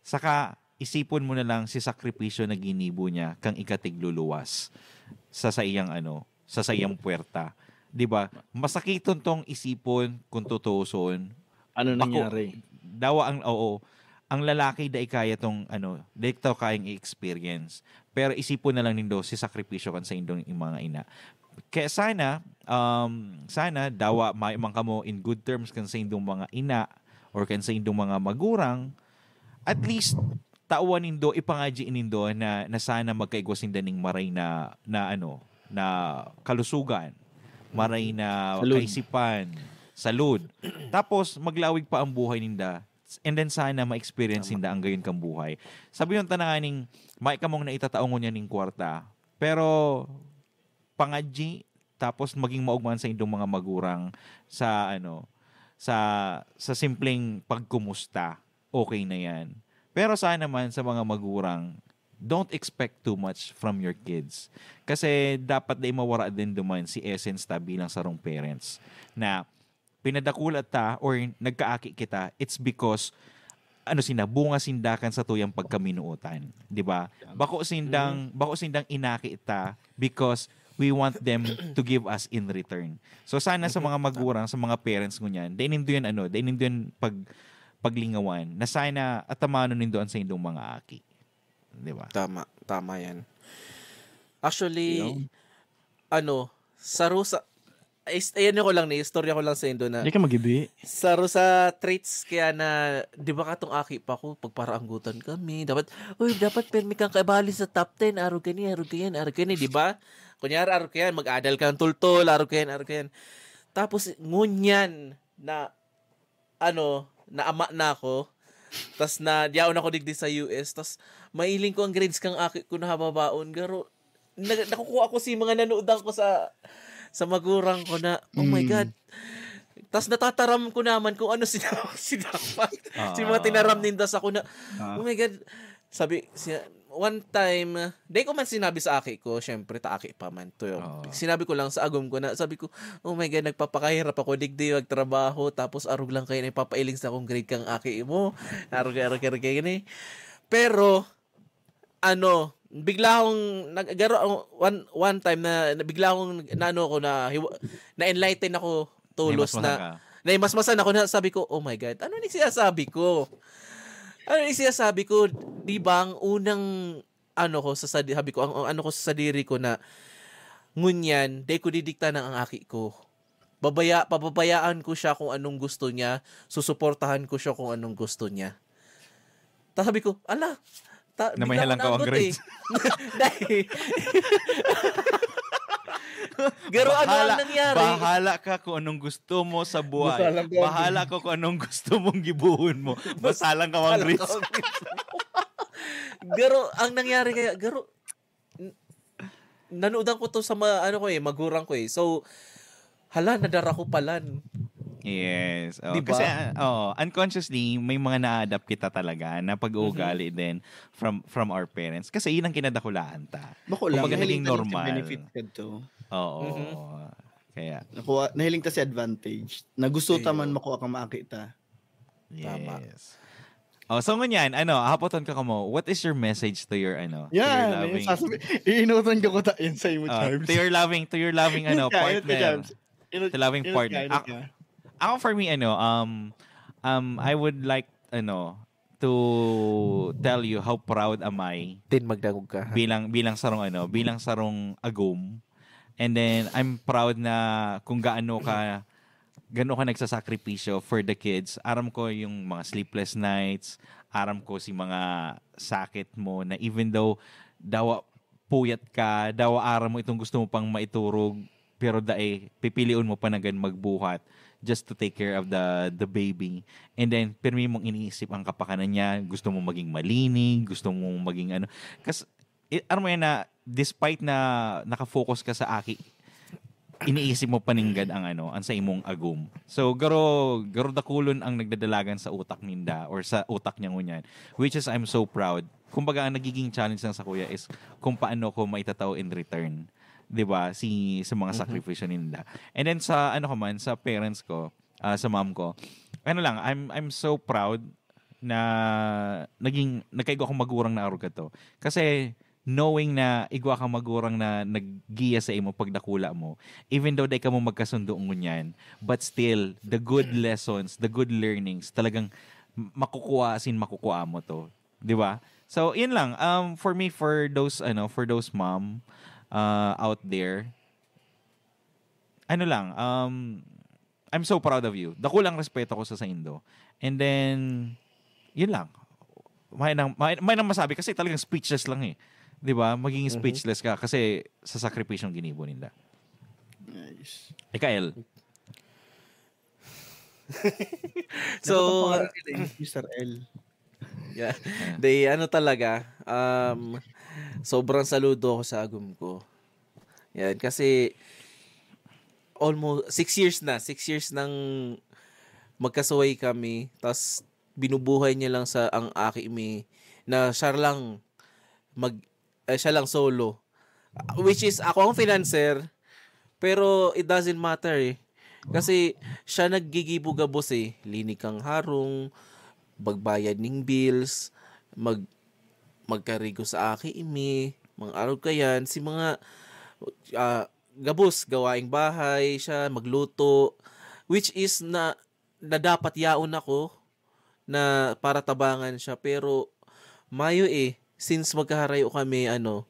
Saka, isipon mo na lang si sakripisyo na ginibo niya kan ikatigluluwas sa saiyang ano, sa saiyang puwerta. 'Di ba? Masakiton tong isipon kung tutuuson. Ano Bako, nangyari? Dawa ang, oo, ang lalaki dai kaya tong ano, dai to kayang i-experience. Pero isipon na lang nindo si sakripisyo kan saindong mga ina. Kaya sana, um, sana dawa mayo man kamo in good terms kan saindong mga ina or kan saindong mga magurang. At least, tawan nindo, ipangadyi nindo na, na sana magkaigwa sinda ning maray na, na ano, na kalusugan, maray na Salud. kaisipan, salud. Tapos, maglawig pa ang buhay ninda. And then sana ma-experience ninda ang gayon kang buhay. Sabi yung tananganing, may kamong naitataongon niya ning kwarta. Pero, pangadyi, tapos maging maugman sa indong mga magurang sa ano, sa sa simpleng pagkumusta, okay na 'yan. Pero sana naman sa mga magurang, don't expect too much from your kids. Kasi dapat dai mawara din duman si essence ta bilang sarong parents, na pinadakula ta or nagkaaki kita, it's because ano sinda, bunga sinda kan satuyang pagkaminuotan, 'di ba? Bako sindang bako sindang inaki ta because we want them to give us in return. So sana sa mga magurang, sa mga parents ngunyan, dai nindo yan ano, dai nindo yan pag paglingawan na sana atamanon nindo an saindong mga aki. 'Di ba? Tama, tama yan. Actually, ano, saro sa, is, ayan ko lang ni, istorya ko lang sa indo na, Di ka magibi. saro sa traits kaya na, di ba katong aki pa ko, pagparaanggutan kami, dapat, uy, dapat permi kang kaibali sa top ten, arog kani, arog kayan, arog kani, di ba? Kunyari, arog kayan, mag-adal kang tultol, arog kayan, arog kayan. Tapos, ngunyan na, ano, naama na ako, tas na, diyaon ako digdi sa U S, tas mailing ko ang grades kang aki ko na hababaon, garo, na, nakukuha ko si mga nanoodang ko sa sa magurang ko na, oh my Mm. God. Tas natataram ko naman kung ano sila, si dapat. Ah. Si mga tinaram ninda sa ko na, Ah. oh my God. Sabi, siya, one time, ah, di ko man sinabi sa aki ko, syempre, ta aki pa man to. Oo. Sinabi ko lang sa agom ko na, sabi ko, oh my God, nagpapakahirap ako, digdi magtrabaho, tapos arog lang kayo na ipapailing sa akong grade kang aki mo. Arog, arog, arog kayo ni. Pero, ano, bigla akong nag-, garo-, one, one time na, na bigla akong naano ako na hiwa-, na-enlighten ako tulos Nahimasmasan na, ka. Nahimasmasan ako na sabi ko, "Oh my God, ano ni siya sabi ko? Ano ni siya sabi ko?" Di ba, ang unang ano ko sa sadi-, sabi ko, ang, ang ano ko sa sadiri ko na, "Ngunyan, di ko didiktanan ang aki ko. Babaya-, pababayaan ko siya kung anong gusto niya, susuportahan ko siya kung anong gusto niya." Tapos sabi ko, "Ala, ta-, Na may bigla ako halangkaw ang naanggot grades. eh." Dahil, garo ano ang nangyari? Bahala ka kung anong gusto mo sa buhay. Bahala ka. Bahala ka kung anong gusto mong gibohon mo. Basta lang ka ang grades. Garo, ang nangyari kaya, garo, n-, nanudan ko to sa mga, ano ko eh, magurang ko eh. So, hala, nadara ko palan. Yes. Oh, Di ba? Kasi, ah, oh, unconsciously, may mga na-adapt kita talaga na pag-uugali din from from our parents. Kasi yun ang kinadakulaan ta. Bako lang, Kumbaga, naging mahiling ka rin sa normal. Benefit ka to. Oo. Mhm. Kaya, Nakuha, nahiling ta si advantage. Na gusto ta man Ayun. Makua kan maaki ta. Tama. Yes. Oh, so ngunyan, ano, hapoton ka kamo, what is your message to your, ano, to your Yan, loving, yung sasabi, iinutan ko ko ta yan sa imo, uh, Charms. to your loving, to your loving, ano, Inot ka, inot ka, partner. Charms. Inot, To loving inot partner. ka, inot Ako, ka. ako for me, ano, um, um, I would like, ano, to tell you how proud am I Din magdangog ka. bilang, bilang sarong, ano, bilang sarong agom. And then I'm proud na kung gaano ka gaano ka nagsasakripisyo for the kids. Aram ko yung mga sleepless nights, aram ko si mga sakit mo na even though dawa puyat ka, dawa aram mo itong gusto mo pang maiturog, pero dai pipilion mo pa na gan magbuhat just to take care of the the baby. And then pirmi mong iniisip ang kapakanan niya, gusto mo maging malinig, gusto mo maging ano. Kas i- aram mo yan na despite na nakafocus ka sa aki, iniisip mo pa ninggad ang ano, ang sa imong agom. So garo garo dakulon ang nagdadalagan sa utak ninda or sa utak niya ngunyan, which is I'm so proud. Kumbaga ang nagiging challenge lang sa kuya is kung paano ko maitatao in return, 'di ba? Si sa mga Mhm. sakripisyo ninda. And then sa ano ko man, sa parents ko, ah, sa mom ko, ano lang, I'm I'm so proud na naging nagkaigo akong magurang na arog kato. Kasi knowing na igwa kang magurang na naggiya sa imo pagdakula mo, even though dai kamo magkasundo ngunyan, but still the good lessons, the good learnings talagang makukuha, as in makukuha mo to, 'di ba? So, yun lang. Um, for me, for those ano, for those mom uh, out there, ano lang, um, I'm so proud of you. Dakulang respeto ko sa saindo. And then, yun lang. May nang, may, may nang masabi kasi talagang speechless lang eh. 'Di ba? Magiging Mhm. speechless ka kasi sa sakripisyong ginibo ninda. Nice. Ikael. So, Dapat ang pangalan nila, Mister L. Yeah. Ah. They, ano talaga, um, sobrang saludo ako sa agom ko. Yan, kasi almost six years na, six years nang magkasuway kami, tas binubuhay niya lang sa ang aki mi na siya lang mag eh, siya lang solo. Which is, ako ang financer, pero it doesn't matter eh. Kasi siya naggigibo gabos eh. Linig kang harong, magbayad ning bills, mag magkarigo sa aki mi, mga arog kayan, si mga ah, gabos, gawaing bahay, siya magluto, which is na, na dapat yaon ako na para tabangan siya, pero mayo eh, since magkaharayo kami, ano,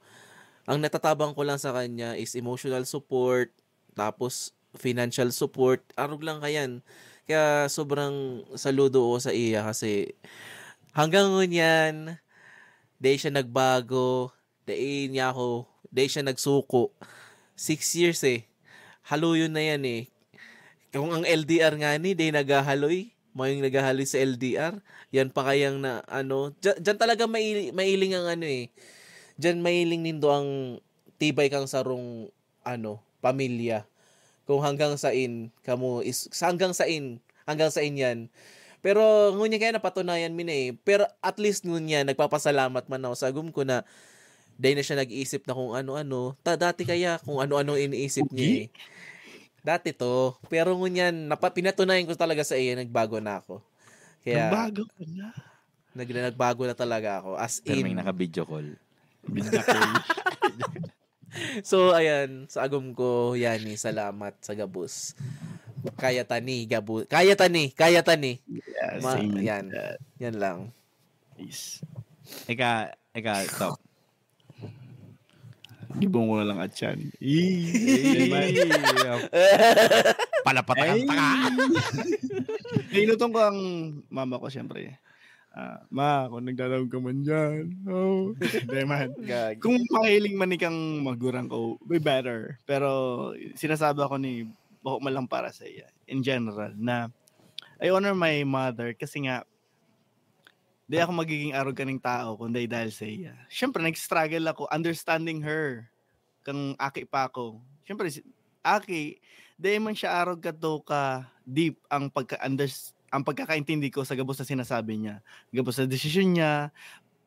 ang natatabang ko lang sa kanya is emotional support, tapos financial support, arog lang kayan. Kaya sobrang saludo ko sa iya kasi hanggang ngunyan, dai siya nagbago, dai niya ako, dai siya nagsuko. Six years eh. Haloyon na yan eh. Kung ang L D R nga ni, dai naghahaloy, mayong naghahaloy sa L D R, yan pa kayang na, ano, dyan, dyan talaga maili, mailing ang ano eh. Dyan mailing nindo ang tibay kang sarong, ano, pamilya. Kung hanggang sain kamo is, sa hanggang sain, hanggang sain yan. Pero ngunyan kaya napatunayan mi na eh. Pero at least ngunyan, nagpapasalamat man ako sa agom ko na dai na siya nag-iisip na kung ano-ano. Ta, dati kaya kung ano-ano iniisip niya eh. Dati to. Pero ngunyan, napa, pinatunayan ko talaga sa iya, nagbago na ako. Kaya, Nagbago ka na. nag, nagbago na talaga ako. As Pero may in. Naka-video call. Bidya ko. So, ayan, sa agom ko, Yani, salamat sa gabos. Kaya tani, gabo, kaya tani, kaya tani. Yes, Ma, amen. Yan, Uh, yan lang. Peace. Ika, ika, stop. Gibong ko na lang at yan. Palapatakan ta ka. Inuton ko ang mama ko, siyempre. Ah, ma, kung nagdadawag ka man dyan. Oh. Hindi man. Gag. Kung mahiling man ikang magurang ko, be better. Pero sinasabi ako ni, bako man lang para sa iya, in general, na I honor my mother kasi nga, di ako magiging arog kaning tao kung di dahil sa iya. Siyempre, nag-struggle ako understanding her kang aki pa ako. Siyempre, si, aki, di man siya arog kato ka deep ang pagka-unders-, ang pagkakaintindi ko sa gabos na sinasabi niya. Gabos na desisyon niya,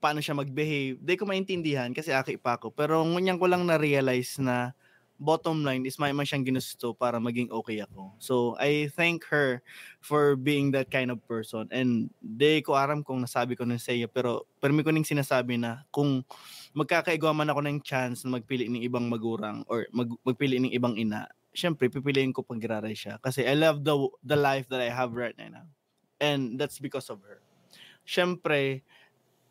paano siya mag-behave. Di ko maintindihan kasi aki pa ako. Pero ngunyan ko lang na-realize na bottom line is may man siyang ginusto para maging okay ako. So, I thank her for being that kind of person. And di ko aram kung nasabi ko na sa iyo, pero permi ko ning sinasabi na kung magkakaigwa man ako ng chance na magpili ng ibang magurang or mag, magpili ng ibang ina, syempre, pipiliin ko pag giraray siya. Kasi I love the, the life that I have right now. And that's because of her. Syempre,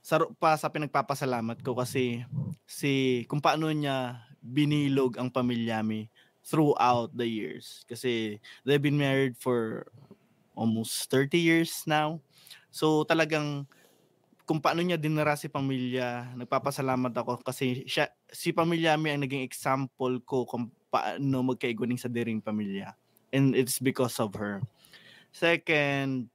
saro pa sa pinagpapasalamat ko kasi si, kung paano niya binilog ang pamilya mi throughout the years. Kasi they've been married for almost thirty years now. So, talagang kung paano niya dinara si pamilya, nagpapasalamat ako kasi siya, si pamilya mi ang naging example ko kung paano magkaigwa ning sadiring pamilya. And it's because of her. Second,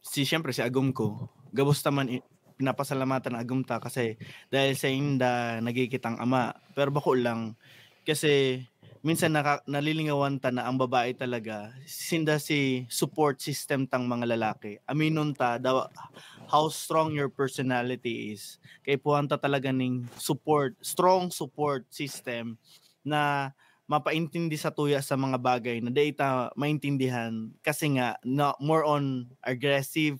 si, siyempre, si agom ko. Gabos ta man i-, pinapasalamatan ang agom ta kasi dahil sa inda, nagigit ang ama. Pero bako lang, kasi minsan naka-, nalilingawan ta na ang babae talaga, sinda si support system tang mga lalaki. Aminon ta, daw, how strong your personality is. Kaipuhan ta talaga ning support, strong support system na mapaintindi sa tuya sa mga bagay na dai ta maintindihan kasi nga na more on aggressive,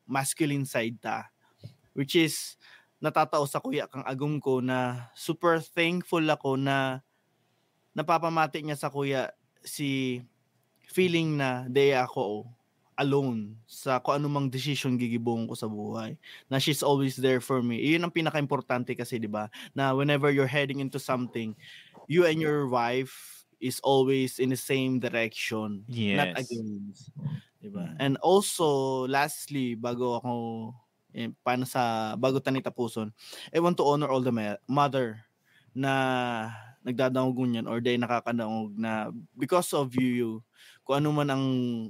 masculine side ta. Which is, natatao sa kuya kang agom ko na super thankful ako na napapamati niya sa kuya si feeling na dai ako alone sa kung anumang desisyon gigibohon ko sa buhay. Na she's always there for me. Iyon ang pinaka-importante kasi, di ba? Na whenever you're heading into something, you and your wife is always in the same direction, not Yes. against. Di ba? Mm. And also, lastly, bago ako, eh, paano sa, bago ta ni tapuson, I want to honor all the ma-, mother na nagdadangog ngunyan or dai nakakadangog na because of you, you, kung ano man ang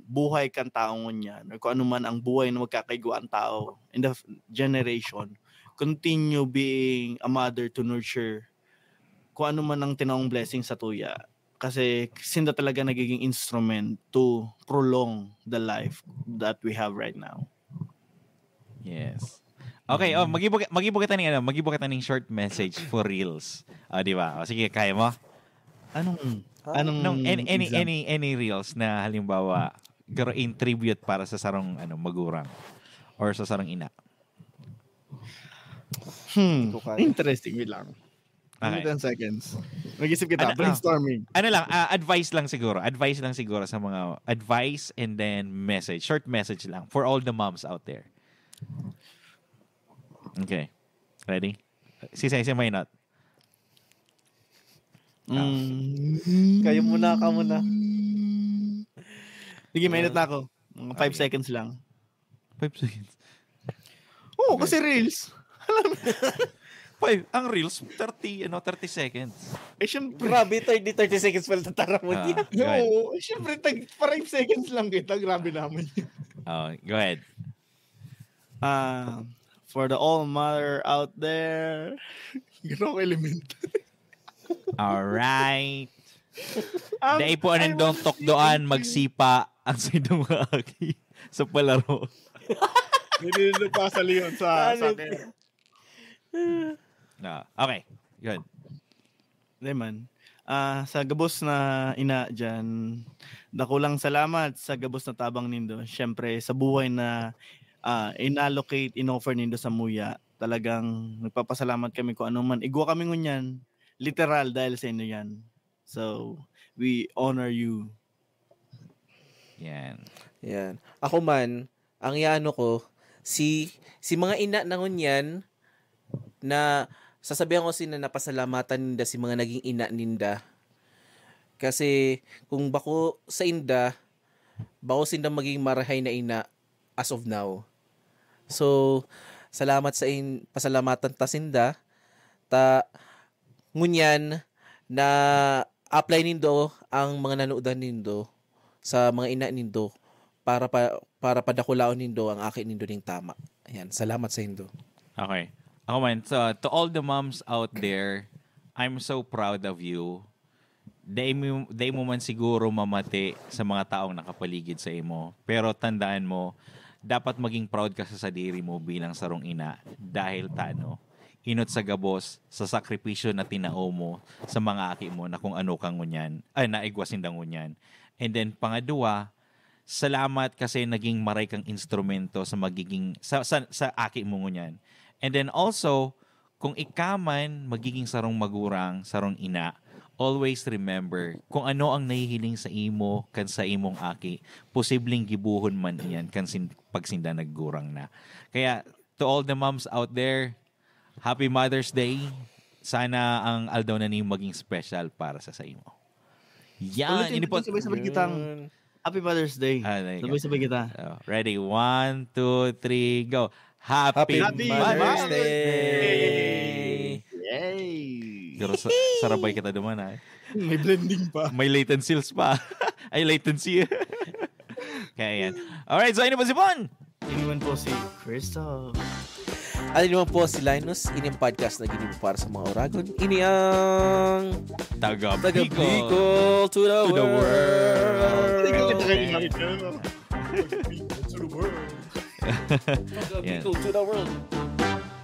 buhay kan tao ngunyan or kung ano man ang buhay na magkakaigwa ang tao in the f-, generation, continue being a mother to nurture kung ano man ang tinaong blessing sa tuya. Kasi sinda talaga nagiging instrument to prolong the life that we have right now. Yes. Okay, oh, magibo, magibo kita ning ano, magibo kita ning short message for reels. Ah, di ba? O, sige, kaya mo? Anong, Ah, anong Nung any any example? any any reels na halimbawa, garo in tribute para sa sarong ano, magurang or sa sarong ina. Hmm, Hindi ko kaya. interesting. Wait lang. Give me Okay. ten seconds. Mag-isip kita. Ano, ah, Brainstorming. Ano lang, ah, advice lang siguro. Advice lang siguro sa mga advice and then message. Short message lang for all the moms out there. Okay. Ready? Si Sensei Maynot. Mm. Kayo muna, ka muna. Sige, mainit na ako. Mga five Okay. seconds lang. Five seconds. Oo, Okay. kasi reels. Five, ang reels, thirty, ano, thirty seconds. Eh, syempre. Grabe, thirty, thirty seconds pala tatara mo Ah, niya. go ahead. Oo, eh, syempre, tag five seconds lang kita. Grabe naman yun. Oh, go ahead. Ah, for the all mother out there, gano'n ko elementary. Alright. Um, Dai po I anindong was tokdoan, thinking- magsipa ang saindong mga aki sa palaro. Hindi nyo pa sa Leon sa, sa Ano? akin. No. Okay. Good. Di man. Ah, sa gabos na ina dyan, dakulang salamat sa gabos na tabang nindo. Siyempre, sa buhay na ah, inallocate, inoffer nindo sa muya. Talagang nagpapasalamat kami kung ano man. Igwa kami ngunyan, literal dahil sa inyo yan. So, we honor you. Yan. Yan. Ako man, ang iano ko, si si mga ina na ngunyan na sasabihan ko sila na pasalamatan ninda si mga naging ina ninda. Kasi kung bako sa inda, bako sinda maging marahay na ina as of now. So, salamat sa in, pasalamatan ta sinda. Ta, ngunyan na apply nindo ang mga nanodan nindo sa mga ina nindo para pa, para padakulaon nindo ang aki nindo ning tama. Ayan, salamat sa indo. Okay. Ako man, so, to all the moms out there, I'm so proud of you. Dai mo, dai mo man siguro mamati sa mga taong nakapaligid sa imo. Pero tandaan mo, dapat maging proud ka sa sadiri mo bilang sarong ina. Dahil tano, inot sa gabos sa sakripisyo na tinao mo sa mga aki mo na kung ano ka ngunyan, ay, naigwa sinda ngunyan. And then, pangadwa, salamat kasi naging maray kang instrumento sa magiging, sa, sa, sa aki mo ngunyan. And then also, kung ika man magiging sarong magurang, sarong ina, always remember kung ano ang nahihiling sa imo kan sa imong aki, posibleng gibohon man iyan kan sin-, pag sinda naggurang na. Kaya, to all the moms out there, Happy Mother's Day. Sana ang aldaw na niyo maging special para sa, sa imo. Yan, Ulitin ini po. Sabay-sabay kitang Happy Mother's Day. Ah, there you go. Sabay-sabay kita. Oh, ready? One, two, three, go. Happy, Happy Mother's Mother's Day! Yay! Pero sa, sarabay kita duman, ha? May blending pa. May latent sales pa. Ay, latency. Kaya yan. Alright, so ini po si Bon. Ini man po si Christoph. At ini naman po si Linus. Ini ang podcast na ginibo para sa mga Oragon. Ini ang Taga, Taga Bicol. Bicol to the, To the world. world. Hindi ko kita kayo Okay. gamit, pero to the world. Taga Yan. Bicol to the world.